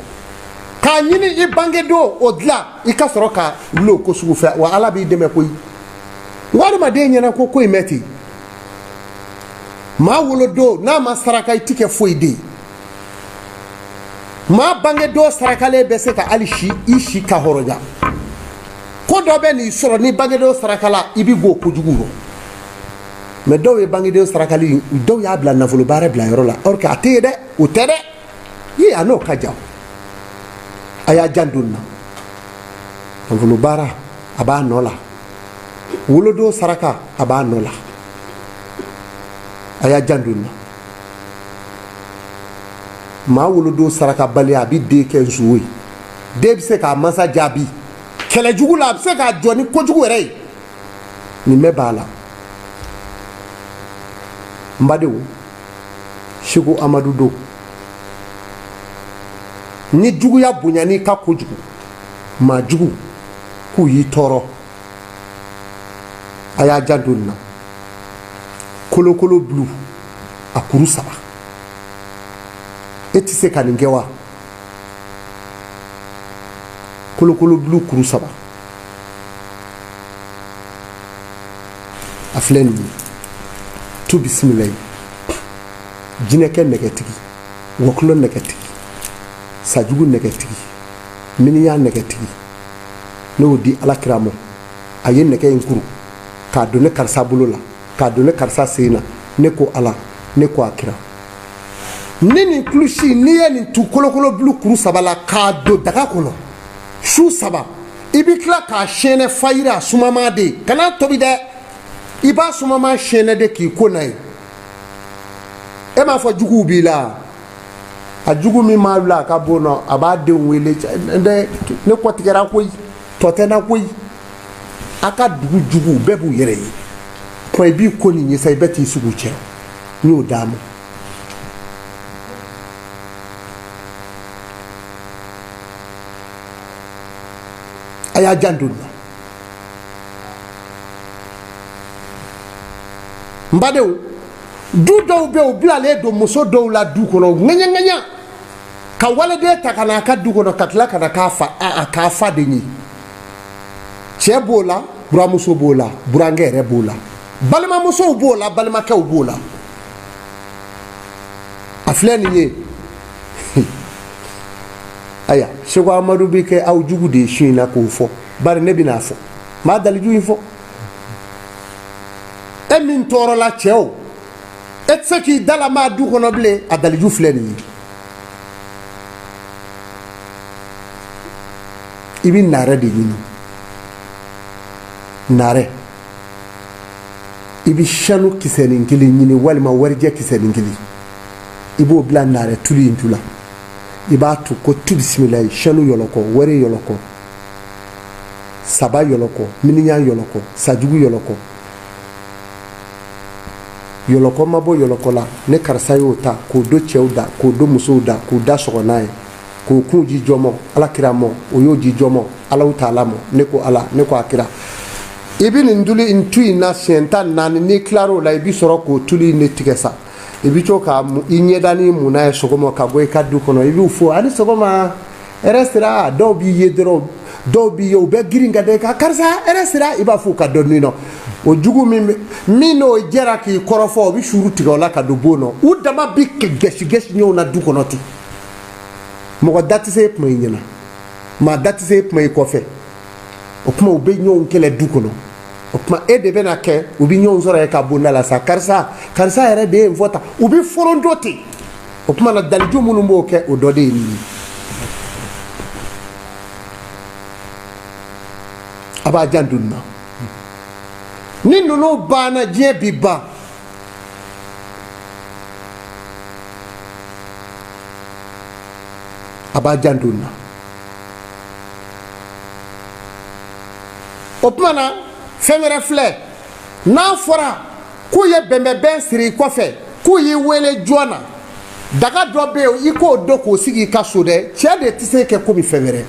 K'a ɲini i bange don o dilan, i ka sɔrɔ ka wuli o ko sugu fɛ, wa Ala b'i dɛmɛ koyi. N ko adamaden ɲɛna ko ko in bɛ ten. Maa wolodon n'a ma saraka, i ti kɛ foyi den. Maa bange don sarakalen bɛ se ka hali si i si ka hɔrɔnya. Ko dɔ bɛ n'i sɔrɔ ni bangedon saraka la, i bɛ b'o kojugu rɔ. Mɛ dɔw ye bangedon sarakali, dɔw y'a bila nafolo baara bila yɔrɔ la, or que a tɛ yen dɛ, o tɛ dɛ. Ye a n'o ka jan, a y'a janto nin na. Nafolo baara a b'a nɔ la, wolodon saraka a b'a nɔ la, a y'a janto nin na. Maa wolodon saraka baliya, a bɛ den kɛ nson ye. Den bɛ se k'a mansa jaabi kɛlɛ jugu la, a bɛ se k'a jɔ ni kojugu yɛrɛ ye. Nin bɛɛ b'a la. N badenw, Seko Amadu don. Ni juguya bonyan'i ka kojugu, maa jugu k'u y'i tɔɔrɔ, a y'a janto nin na. Kolokolo bulu a kuru 3, e tɛ se ka nin kɛ wa? Kolokolo bulu kuru 3, a filɛ nin ye. Tu bisimilayi, jinɛkɛ nɛgɛtigi, wɔkulɔ nɛgɛtigi, sajugu nɛgɛtigi, miniyan nɛgɛtigi, ne y'o di Ala kira ma. A ye nɛgɛ in kuru k'a don ne karisa bolo la, k'a don ne karisa sen na. Ne ko Ala, ne ko a kira, ni nin kulusi, n'i ye nin tu kolokolo bulu kuru 3 la k'a don daga kɔnɔ su 3, i bɛ tila k'a sɛnɛ fayiri a sumama de, kana tobi dɛ, i b'a sumama sɛnɛ de k'i ko n'a ye. E m'a fɔ juguw b'i la, a jugu min m'a bila a ka bon nɔ, a b'a denw wele, ne kɔ tigɛra koyi, tɔ tɛ n na koyi. A ka dugu juguw bɛɛ b'u yɛrɛ ye. Kuma i b'i ko nin ye sa, i bɛ t'i sigi u cɛ. N y'o d'a ma. A y'a janto nin na. N badenw, du dɔw bɛ yen, u bilalen don muso dɔw la du kɔnɔ ŋaɲa ŋaɲa, ka waliden ta ka na a ka du kɔnɔ, ka tila ka na k'a fa, a k'a fa den ye. Cɛ b'o la, buramuso b'o la, burankɛ yɛrɛ b'o la, balimamusow b'o la, balimakɛw b'o la. A filɛ nin ye. Ayiwa, Seko Amadu bɛ kɛ aw jugu de ye su in na k'o fɔ, bari ne bɛna a fɔ, n b'a daliju in fɔ. E min tɔɔrɔla cɛw, e tɛ se k'i da lama du kɔnɔ bilen, a daliju filɛ nin ye. I bɛ naarɛ de ɲini, naarɛ. I bɛ sanu kisɛnin kelen ɲini walima warijɛ kisɛnin kelen, i b'o bila naarɛ tulu in tu la. I b'a tu ko tu bisimilayi, sanu yɔlɔkɔ, wari yɔlɔkɔ, saba yɔlɔkɔ, miniɲan yɔlɔkɔ, sajugu yɔlɔkɔ. Yɔlɔkɔ ma bɔ yɔlɔkɔ la, ne karisa y'o ta k'o don cɛw da, k'o don musow da, k'u da sɔgɔ n'a ye, k'o kun ji jɔmɔ ala kira mɔ, o y'o ji jɔmɔ Alahu taala mɔ. Ne ko ala, ne ko a kira, i bɛ nin tulu in tu in na siɲɛ 14. N'i tilar'o la, i bɛ sɔrɔ k'o tulu in de tigɛ sa. I bɛ to ka i ɲɛdani mun n'a ye sɔgɔma ka bɔ i ka du kɔnɔ. I b'u fo a ni sɔgɔma, hɛrɛ sira. Dɔw b'i ye dɔrɔn, dɔw b'i ye, u bɛ girin ka da i kan, karisa hɛrɛ sira. I b'a fɔ u ka dɔ nɔ o jugu min min n'o jɛra k'i kɔrɔfɔ, o bɛ suru tigɛ o la ka don bon nɔ. U dama bɛ gɛsi gɛsi ɲɔgɔn na du kɔnɔ ten. Mɔgɔ da tɛ se e kuma i ɲɛna, maa da tɛ se e kuma i kɔfɛ. O tuma u bɛ ɲɔgɔn kɛlɛ du kɔnɔ. O tuma e de bɛna kɛ, u bɛ ɲɔgɔn sɔrɔ yen ka bonda la sa, karisa karisa yɛrɛ de ye n fɔ tan. U bɛ foronto ten. O tuma na daliju minnu b'o kɛ, o dɔ de ye nin ye. A b'a janto nin na. Ni ninnu banna, diɲɛ bi ban. A b'a janto nin na. O tuma na fɛn wɛrɛ filɛ, n'a fɔra k'u ye bɛnbɛnbɛn siri i kɔfɛ, k'u y'i wele joona, daga dɔ bɛ yen, i k'o don k'o sigi i ka so dɛ. Cɛ de tɛ se kɛ komi fɛn wɛrɛ.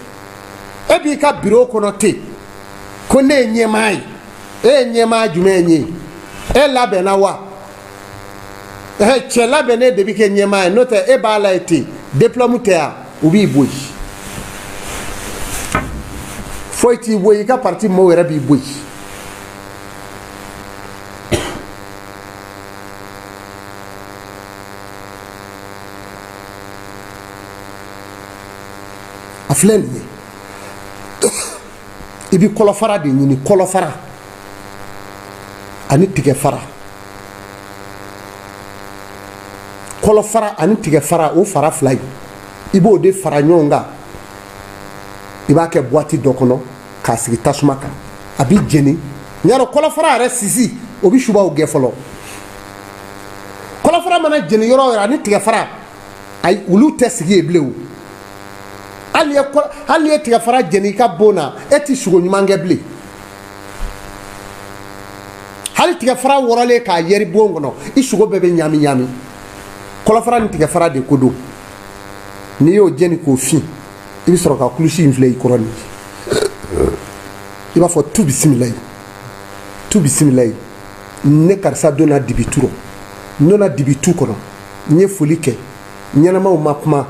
E b'i ka biro kɔnɔ ten ko ne ye ɲɛmaa ye. E ye ɲɛmaa jumɛn ye? E labɛnna wa? Cɛ labɛnnen de bɛ kɛ ɲɛmaa ye, n'o tɛ e b'a la ye ten, diplôme tɛ yan, u b'i bɔ yen. Foyi t'i bɔ yen, i ka parti mɔɔw yɛrɛ b'i bɔ yen. A filɛ nin ye, i bɛ kɔlɔfara de ɲini, kɔlɔfara ani tigɛfara, kɔlɔfara ani tigɛfara, o fara fila in, i b'o de fara ɲɔgɔn kan. I b'a kɛ boîte dɔ kɔnɔ k'a sigi tasuma kan, a bɛ jeni. Ɲarɔ kɔlɔfara yɛrɛ sisi, o bɛ subaw gɛn fɔlɔ. Kɔlɔfara mana jeni yɔrɔ o yɔrɔ ani tigɛfara, ayi, olu tɛ sigi yen bilen o. Hali n'i ye tigɛfara jeni i ka bon na, e tɛ sogo ɲuman kɛ bilen. Hali tigɛfara wɔrɔlen k'a yɛri bon kɔnɔ, i sogo bɛɛ bɛ ɲami ɲami. Kɔlɔfara ni tigɛfara de ko don. N'i y'o jeni k'o fin, i bɛ sɔrɔ ka kulusi in filɛ i kɔrɔ nin ye, i b'a fɔ tu bisimilayi, tu bisimilayi. Ne karisa donna dibi tu rɔ, n donna dibi tu kɔnɔ, n ye foli kɛ, ɲɛnamaw ma kuma,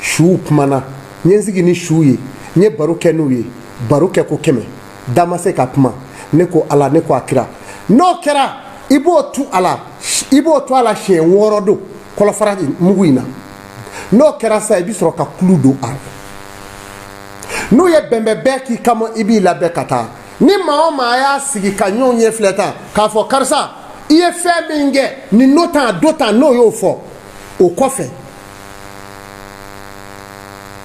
suw kumana, n ye n sigi ni suw ye, n ye baro kɛ n'u ye, baro kɛ ko 100, da ma se ka kuma. Ne ko ala, ne ko a kira. N'o kɛra, i b'o tu a la, i b'o to a la siɲɛ 6 don kɔlɔfara mugu in na. N'o kɛra sa, i bɛ sɔrɔ ka kulu don a la. N'u ye bɛnbɛnbɛn k'i kama, i b'i labɛn ka taa. Ni maa o maa y'a sigi ka ɲɔgɔn ɲɛ filɛ tan k'a fɔ karisa i ye fɛn min kɛ nin n'o tan a do tan, n'o y'o fɔ o kɔfɛ,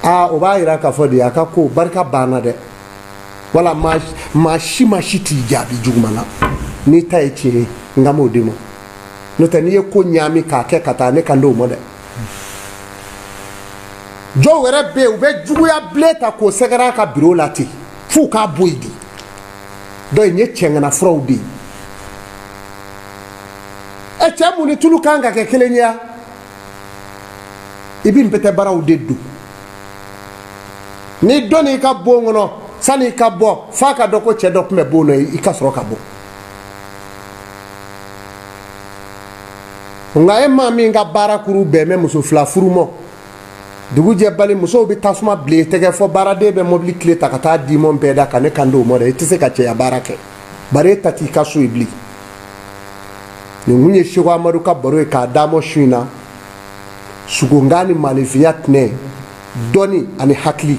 aa, o b'a yira k'a fɔ de a ka ko barika banna dɛ. Wala maa si ma si t'i jaabi juguman na. N'i ta ye tiɲɛ ye, n ka m'o di ma. N'o tɛ, n'i ye ko ɲaami k'a kɛ ka taa, ne kan d'o ma dɛ. Dɔw yɛrɛ bɛ yen, u bɛ juguya bilen ta k'o sɛgɛrɛ a ka biro la ten f'u k'a bɔ yen de. Dɔw nin ye cɛŋana furaw de ye. Ɛ, cɛ mun ni tulu kan ka kɛ kelen ye ya? I bɛ npɛtɛ baraw de don. N'i donn'i ka bon kɔnɔ, sani i ka bɔ, f'a ka dɔn ko cɛ dɔ tun bɛ bon nɔ, i ka sɔrɔ ka bɔ. Nka e maa min ka baara kuru bɛn bɛ muso fila furu ma, dugu jɛ bali, musow bɛ tasuma bilen i tɛgɛ fɔ baaraden bɛ mobili tile ta ka taa di mɔ bɛɛ da ka ne kan d'o ma dɛ. I tɛ se ka cɛya baara kɛ, bari e ta t'i ka so ye bilen. Nin kun ye Seko Amadu ka baro ye k'a d'a ma su in na. Sugonkan ni maaninfinya tɛnɛ, dɔnni ani hakili.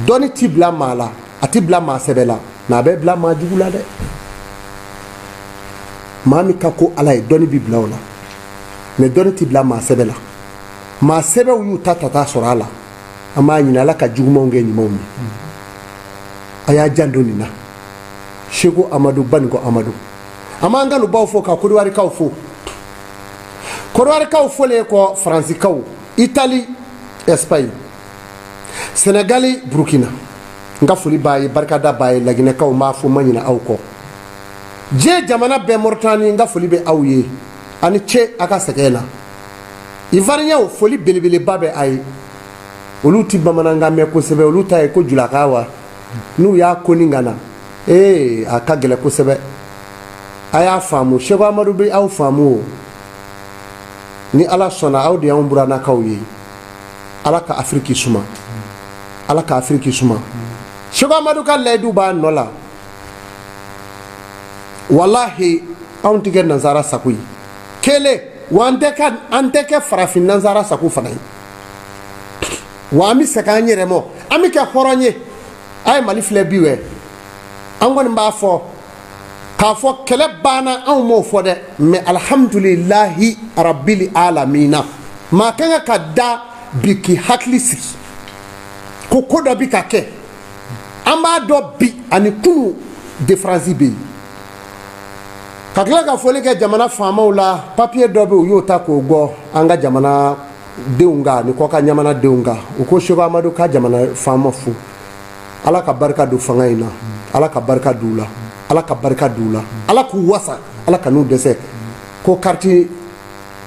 Dɔnni ti bila maa la, a ti bila maa sɛbɛ la, nka a bɛ bila maa jugu la dɛ. Maa min ka ko ala ye, dɔnni bi bila o la, mɛ dɔnni ti bila maa sɛbɛ la. Maa sɛbɛw y'u ta tata sɔrɔ a la. An b'a ɲini ala ka jugumanw kɛ ɲumanw ye. A y'a janto nin na. Seko Amadu Banikɔ Amadu. An b'an kanubaw fo ka Kodiwarikaw fo. Kodiwarikaw folen kɔ, Faransikaw, Itali, Espagne, Senegali, Burukina, n ka foli b'a ye, barikada b'a ye. Laginɛkaw, n b'a fo, ma ɲinɛ aw kɔ. Diɲɛ jamana bɛɛ, Moritani, n ka foli bɛ aw ye, a ni ce a ka sɛgɛn na. Ivoirienw, foli belebeleba bɛ a ye. Olu ti bamanankan mɛn kosɛbɛ, olu ta ye ko julaka wa n'u y'a koni ka na ee a ka gɛlɛ kosɛbɛ. A y'a faamu, Seko Amadu bɛ aw faamu o. Ni Ala sɔnna, aw de y'anw burannakaw ye. Ala ka Afiriki suma, Ala ka Afiriki suma. Seko Amadu ka layidu b'a nɔ la. Walahi, anw tɛ kɛ nansara sago ye kelen wa, an tɛ kɛ farafin nansara sago fana ye wa. An bɛ segin an yɛrɛ mɔ, an bɛ kɛ hɔrɔn ye. A ye Mali filɛ bi wɛ. An kɔni b'a fɔ k'a fɔ kɛlɛ banna, anw m'o fɔ dɛ, mais alhamdulilahi rabili alamina. Maa ka kan ka da bi k'i hakili sigi ko ko dɔ bi ka kɛ. An b'a dɔn bi ani kunu différence bɛ yen. Ka tila ka foli kɛ jamana faamaw la. Papiye dɔ bɛ, u y'o ta k'o gɔ an ka jamana denw kan ni kɔkan jamana denw kan. U ko Seko Amadu ka jamana faama fo. Ala ka barika don fanga in na, Ala ka barika don u la, Ala ka barika don u la, Ala k'u wasa, Ala ka n'u dɛsɛ. Ko carte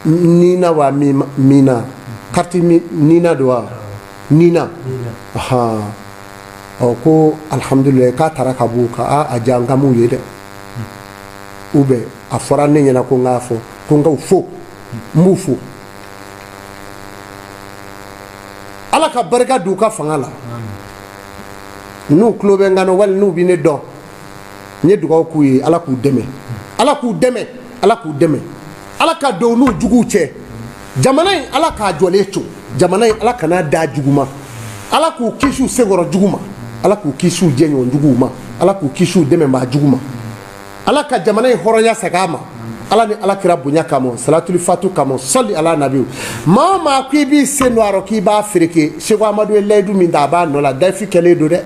nina wa mina, carte nina don wa nina. Ɔ ko alihamdulilayi k'a taara ka b'u kan. A ja n ka m'u ye dɛ, ou bien a fɔra ne ɲɛna ko n k'a fɔ ko n k'u fo, n b'u fo. Ala ka barika don u ka fanga la. N'u tulo bɛ n kan na wali n'u bɛ ne dɔn, n ye dugawu k'u ye. Ala k'u dɛmɛ, Ala k'u dɛmɛ, Ala k'u dɛmɛ. Ala ka don u n'u juguw cɛ. Jamana in, Ala k'a jɔlen to. Jamana in, Ala kan'a da jugu ma. Ala k'u kisi u senkɔrɔ jugu ma, Ala k'u kisi u jɛɲɔgɔn juguw ma, Ala k'u kisi u dɛmɛbaa jugu ma. Ala ka jamana in hɔrɔnya segin a ma, Ala ni Ala kira bonya kama, salatuli fatu kama, sɔli ala nabi. Maa o maa ko i b'i sen don a rɔ k'i b'a fereke, Seko Amadu ye layidu min ta, a b'a nɔ la. Dayifi kɛlen don dɛ,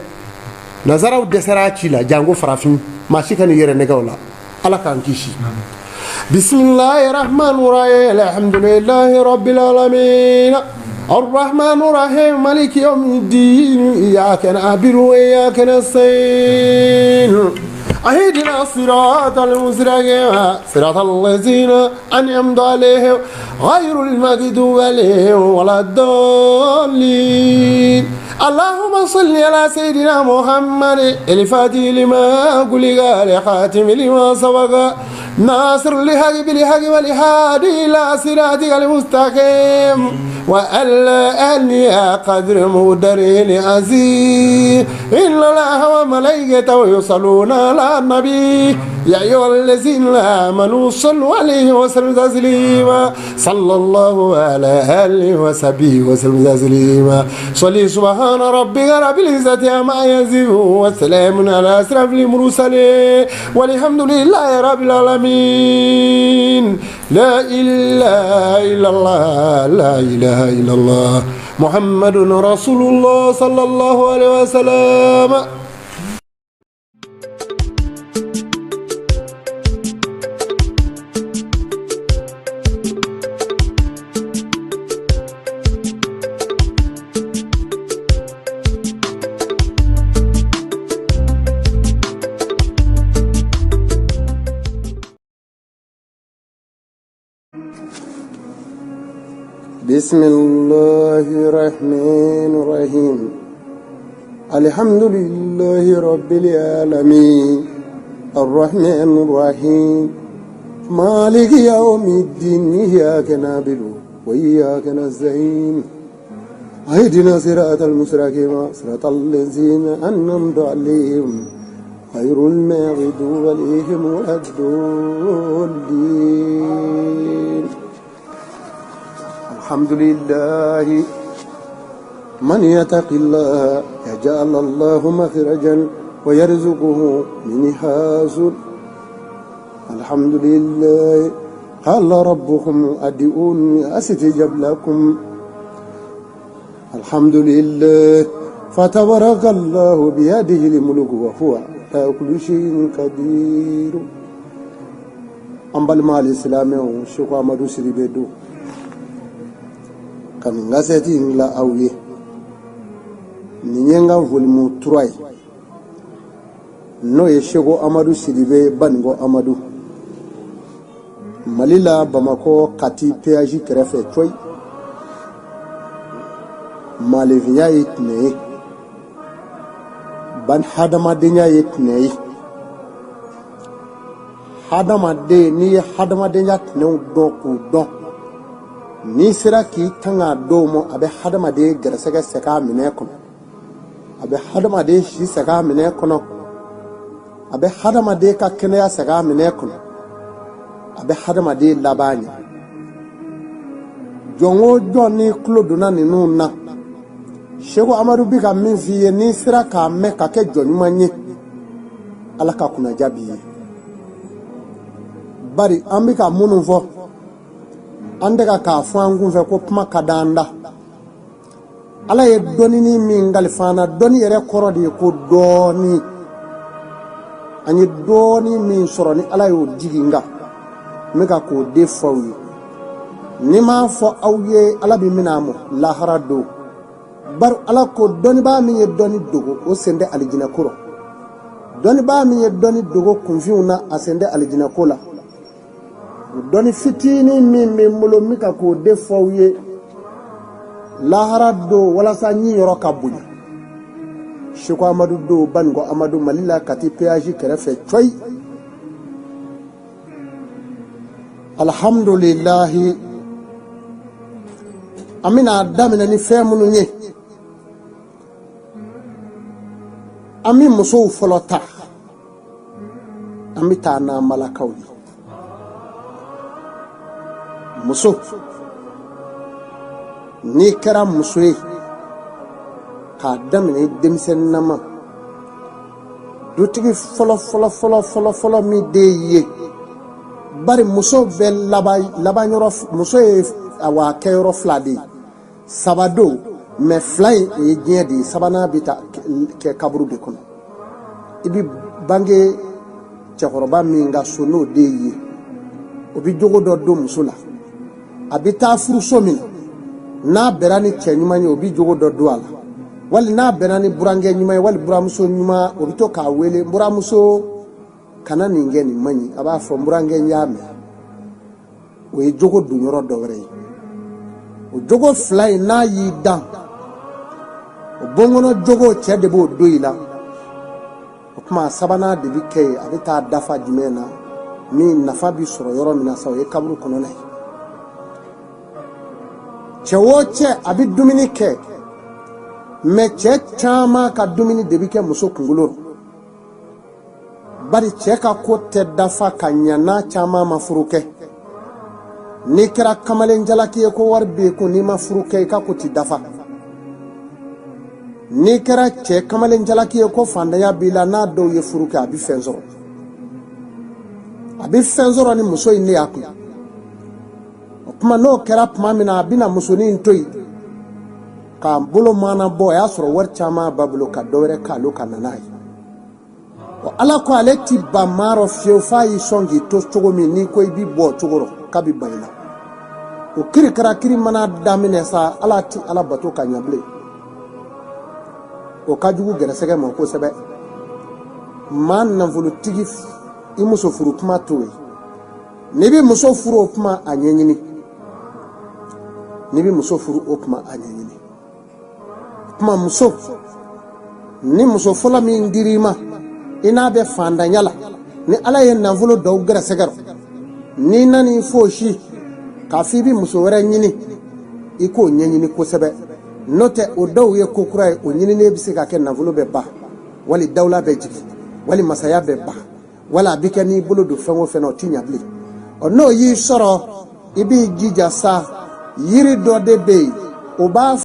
nazaraw dɛsɛra a ci la, janko farafin. Maa si kan'i yɛrɛ nɛgɛ o la. Ala k'an kisi. Bisimilahi rahman rahim, alhamdulilahi rabbil alamin, الرحمن الرحيم، مالك يوم الدين، إياك نعبد وإياك نستعين، اهدنا الصراط المستقيم، صراط الذين أنعمت عليهم، غير المغضوب عليهم ولا الضالين. اللهم صل على سيدنا محمد الفاتح لما أغلق، الخاتم لما سبق، ناصر الحق بالحق، والهادي إلى صراطك المستقيم، وعلى آله قدر مقداره العظيم. إن الله وملائكته يصلون على النبي، يا أيها الذين آمنوا صلوا عليه وسلموا تسليما. صلى الله على آله وصحبه وسلم تسليما. صلي. سبحان ربك رب العزة عما يصفون، وسلام على أشرف المرسلين، والحمد لله رب العالمين. لا إله إلا الله، لا إله إلا الله، محمد رسول الله، صلى الله عليه وسلم. بسم الله الرحمن الرحيم، الحمد لله رب العالمين، الرحمن الرحيم، مالك يوم الدين، إياك نعبد وإياك نستعين، اهدنا صراط المستقيم، صراط الذين أنعمت عليهم، غير المغضوب عليهم ولا الضالين. الحمد لله، من يتق الله يجعل الله مخرجا ويرزقه من حيث. الحمد لله، قال ربكم ادعوني استجب لكم. الحمد لله. Fatabarakallahu biyadihil muluku wa huwa ala kulli shay'in qadir. An balima alisilamɛw, Seko Amadu Sidibe don ka nin kasɛti in dilan aw ye. Nin ye n ka volume 3 ye, n'o ye Seko Amadu Sidibe Banikɔ Amadu, Mali la, Bamakɔ, Kati péage kɛrɛfɛ coyi. Maaninfinya ye tiɲɛ ye, ban hadamadenya ye tiɲɛ ye. Hadamaden, n'i ye hadamadenya tɛnɛw dɔn k'u dɔn, n'i sera k'i tanga dɔw ma, a bɛ hadamaden gɛrɛsɛgɛ sɛgɛ a minɛ kɔnɔ, a bɛ hadamaden si sɛgɛ a minɛ kɔnɔ, a bɛ hadamaden ka kɛnɛya sɛgɛ a minɛ kɔnɔ, a bɛ hadamaden laban ɲɛ. Jɔn o jɔn n'i tulo donna ninnu na, Seko Amadu bi ka min f'i ye, n'i sera k'a mɛn ka kɛ jɔn ɲuman ye, Ala ka kunnaja b'i ye. Bari an bɛ ka minnu fɔ, an tɛ ka k'a fɔ an kunfɛ ko kuma ka d'an da. Ala ye dɔnnini min kalifa an na, dɔnni yɛrɛ kɔrɔ de ye ko dɔɔni. An ye dɔɔni min sɔrɔ ni Ala y'o jigin n kan, n bɛ ka k'o de fɔ aw ye. Ni n m'a fɔ aw ye, Ala bɛ minɛ a ma lahara don. Bari Ala ko dɔnnibaa min ye dɔnni dogo, o sen tɛ alijinɛ ko rɔ. Dɔnnibaa min ye dɔnni dogo kunfinw na, a sen tɛ alijinɛ ko la. O dɔnni fitinin min bɛ n bolo, n bɛ ka k'o de fɔ aw ye lahara don, walasa n yɔrɔ ka bonya. Seko Amadu don, Banikɔ Amadu, Mali la, Kati péage kɛrɛfɛ coyi. Alhamdulilahi, an bɛna daminɛ ni fɛn minnu ye, an bɛ musow fɔlɔ ta, an bɛ taa n'an balakaw ye. Muso, n'i kɛra muso ye k'a daminɛ denmisɛnninnama, dutigi fɔlɔ fɔlɔ fɔlɔ fɔlɔ fɔlɔ min den ye, bari muso bɛ laban laban yɔrɔ, muso ye awa kɛyɔrɔ fila de ye, saba don, mɛ fila in o ye diɲɛ de ye, sabanan bɛ taa kɛ kaburu de kɔnɔ. I bɛ bange cɛkɔrɔba min ka so, n'o den ye, o bɛ jogo dɔ don muso la. A bɛ taa furuso min na, n'a bɛnna ni cɛ ɲuman ye, o bɛ jogo dɔ don a la, wali n'a bɛnna ni burankɛ ɲuman ye, wali buramuso ɲuman, o bɛ to k'a wele: buramuso, kana nin kɛ, nin man ɲi. A b'a fɔ: n burankɛ, n y'a mɛn. O ye jogo don yɔrɔ dɔ wɛrɛ ye. O jogo fila in, n'a y'i dan o bonkɔnɔ jogo, cɛ de b'o don i la. O tuma sabanan de bɛ kɛ yen. A bɛ taa dafa jumɛn na, min nafa bɛ sɔrɔ yɔrɔ min na sa, o ye kaburu kɔnɔna ye. Cɛ o cɛ, a bɛ dumuni kɛ, mɛ cɛ caman ka dumuni de bɛ kɛ muso kunkolo rɔ. Bari cɛ ka ko tɛ dafa ka ɲa n'a caman ma furu kɛ. N'i kɛra kamalen jalaki ye ko wari b'i kun, n'i ma furu kɛ, i ka ko ti dafa. N'i kɛra cɛ kamalen jalaki ye ko fantanya b'i la, n'a dɔw ye furu kɛ, a bɛ fɛn sɔrɔ, a bɛ fɛn sɔrɔ ni muso in de y'a kun. O tuma n'o kɛra tuma min na, a bɛna musonin in to yen k'a bolo mana bɔ, o y'a sɔrɔ wari caman b'a bolo ka dɔ wɛrɛ k'ale ka na n'a ye. Ala ko ale ti ban maa rɔ fiyewu, f'a y'i sɔn k'i to cogo min, n'i ko i bi bɔ o cogo rɔ, k'a bi ban i la. O kirikarakiri mana daminɛ sa, ala ti ala bato ka ɲa bilen. O ka jugu gɛrɛsɛgɛ ma kosɛbɛ. Maa nafolotigi, i muso furu kuma t'o ye. N'i bɛ muso furu, o kuma a ɲɛɲini. N'i bɛ muso furu, o kuma a ɲɛɲini. Kuma muso, ni muso fɔlɔ min dir'i ma, i n'a bɛ fantanya la, ni Ala ye nafolo dɔw gɛrɛsɛgɛ rɔ, n'i nan'i fosi k'a fɔ i bɛ muso wɛrɛ ɲini, i k'o ɲɛɲini kosɛbɛ. N'o tɛ, o dɔw ye ko kura ye. O ɲininen bɛ se ka kɛ nafolo bɛ ban, wali dawula bɛ jigin, wali masaya bɛ ban, wala a bɛ kɛ n'i bolo don fɛn o fɛn na, o tɛ ɲa bilen. Ɔ, n'o y'i sɔrɔ, i b'i jija sa. Yiri dɔ de bɛ yen, o b'a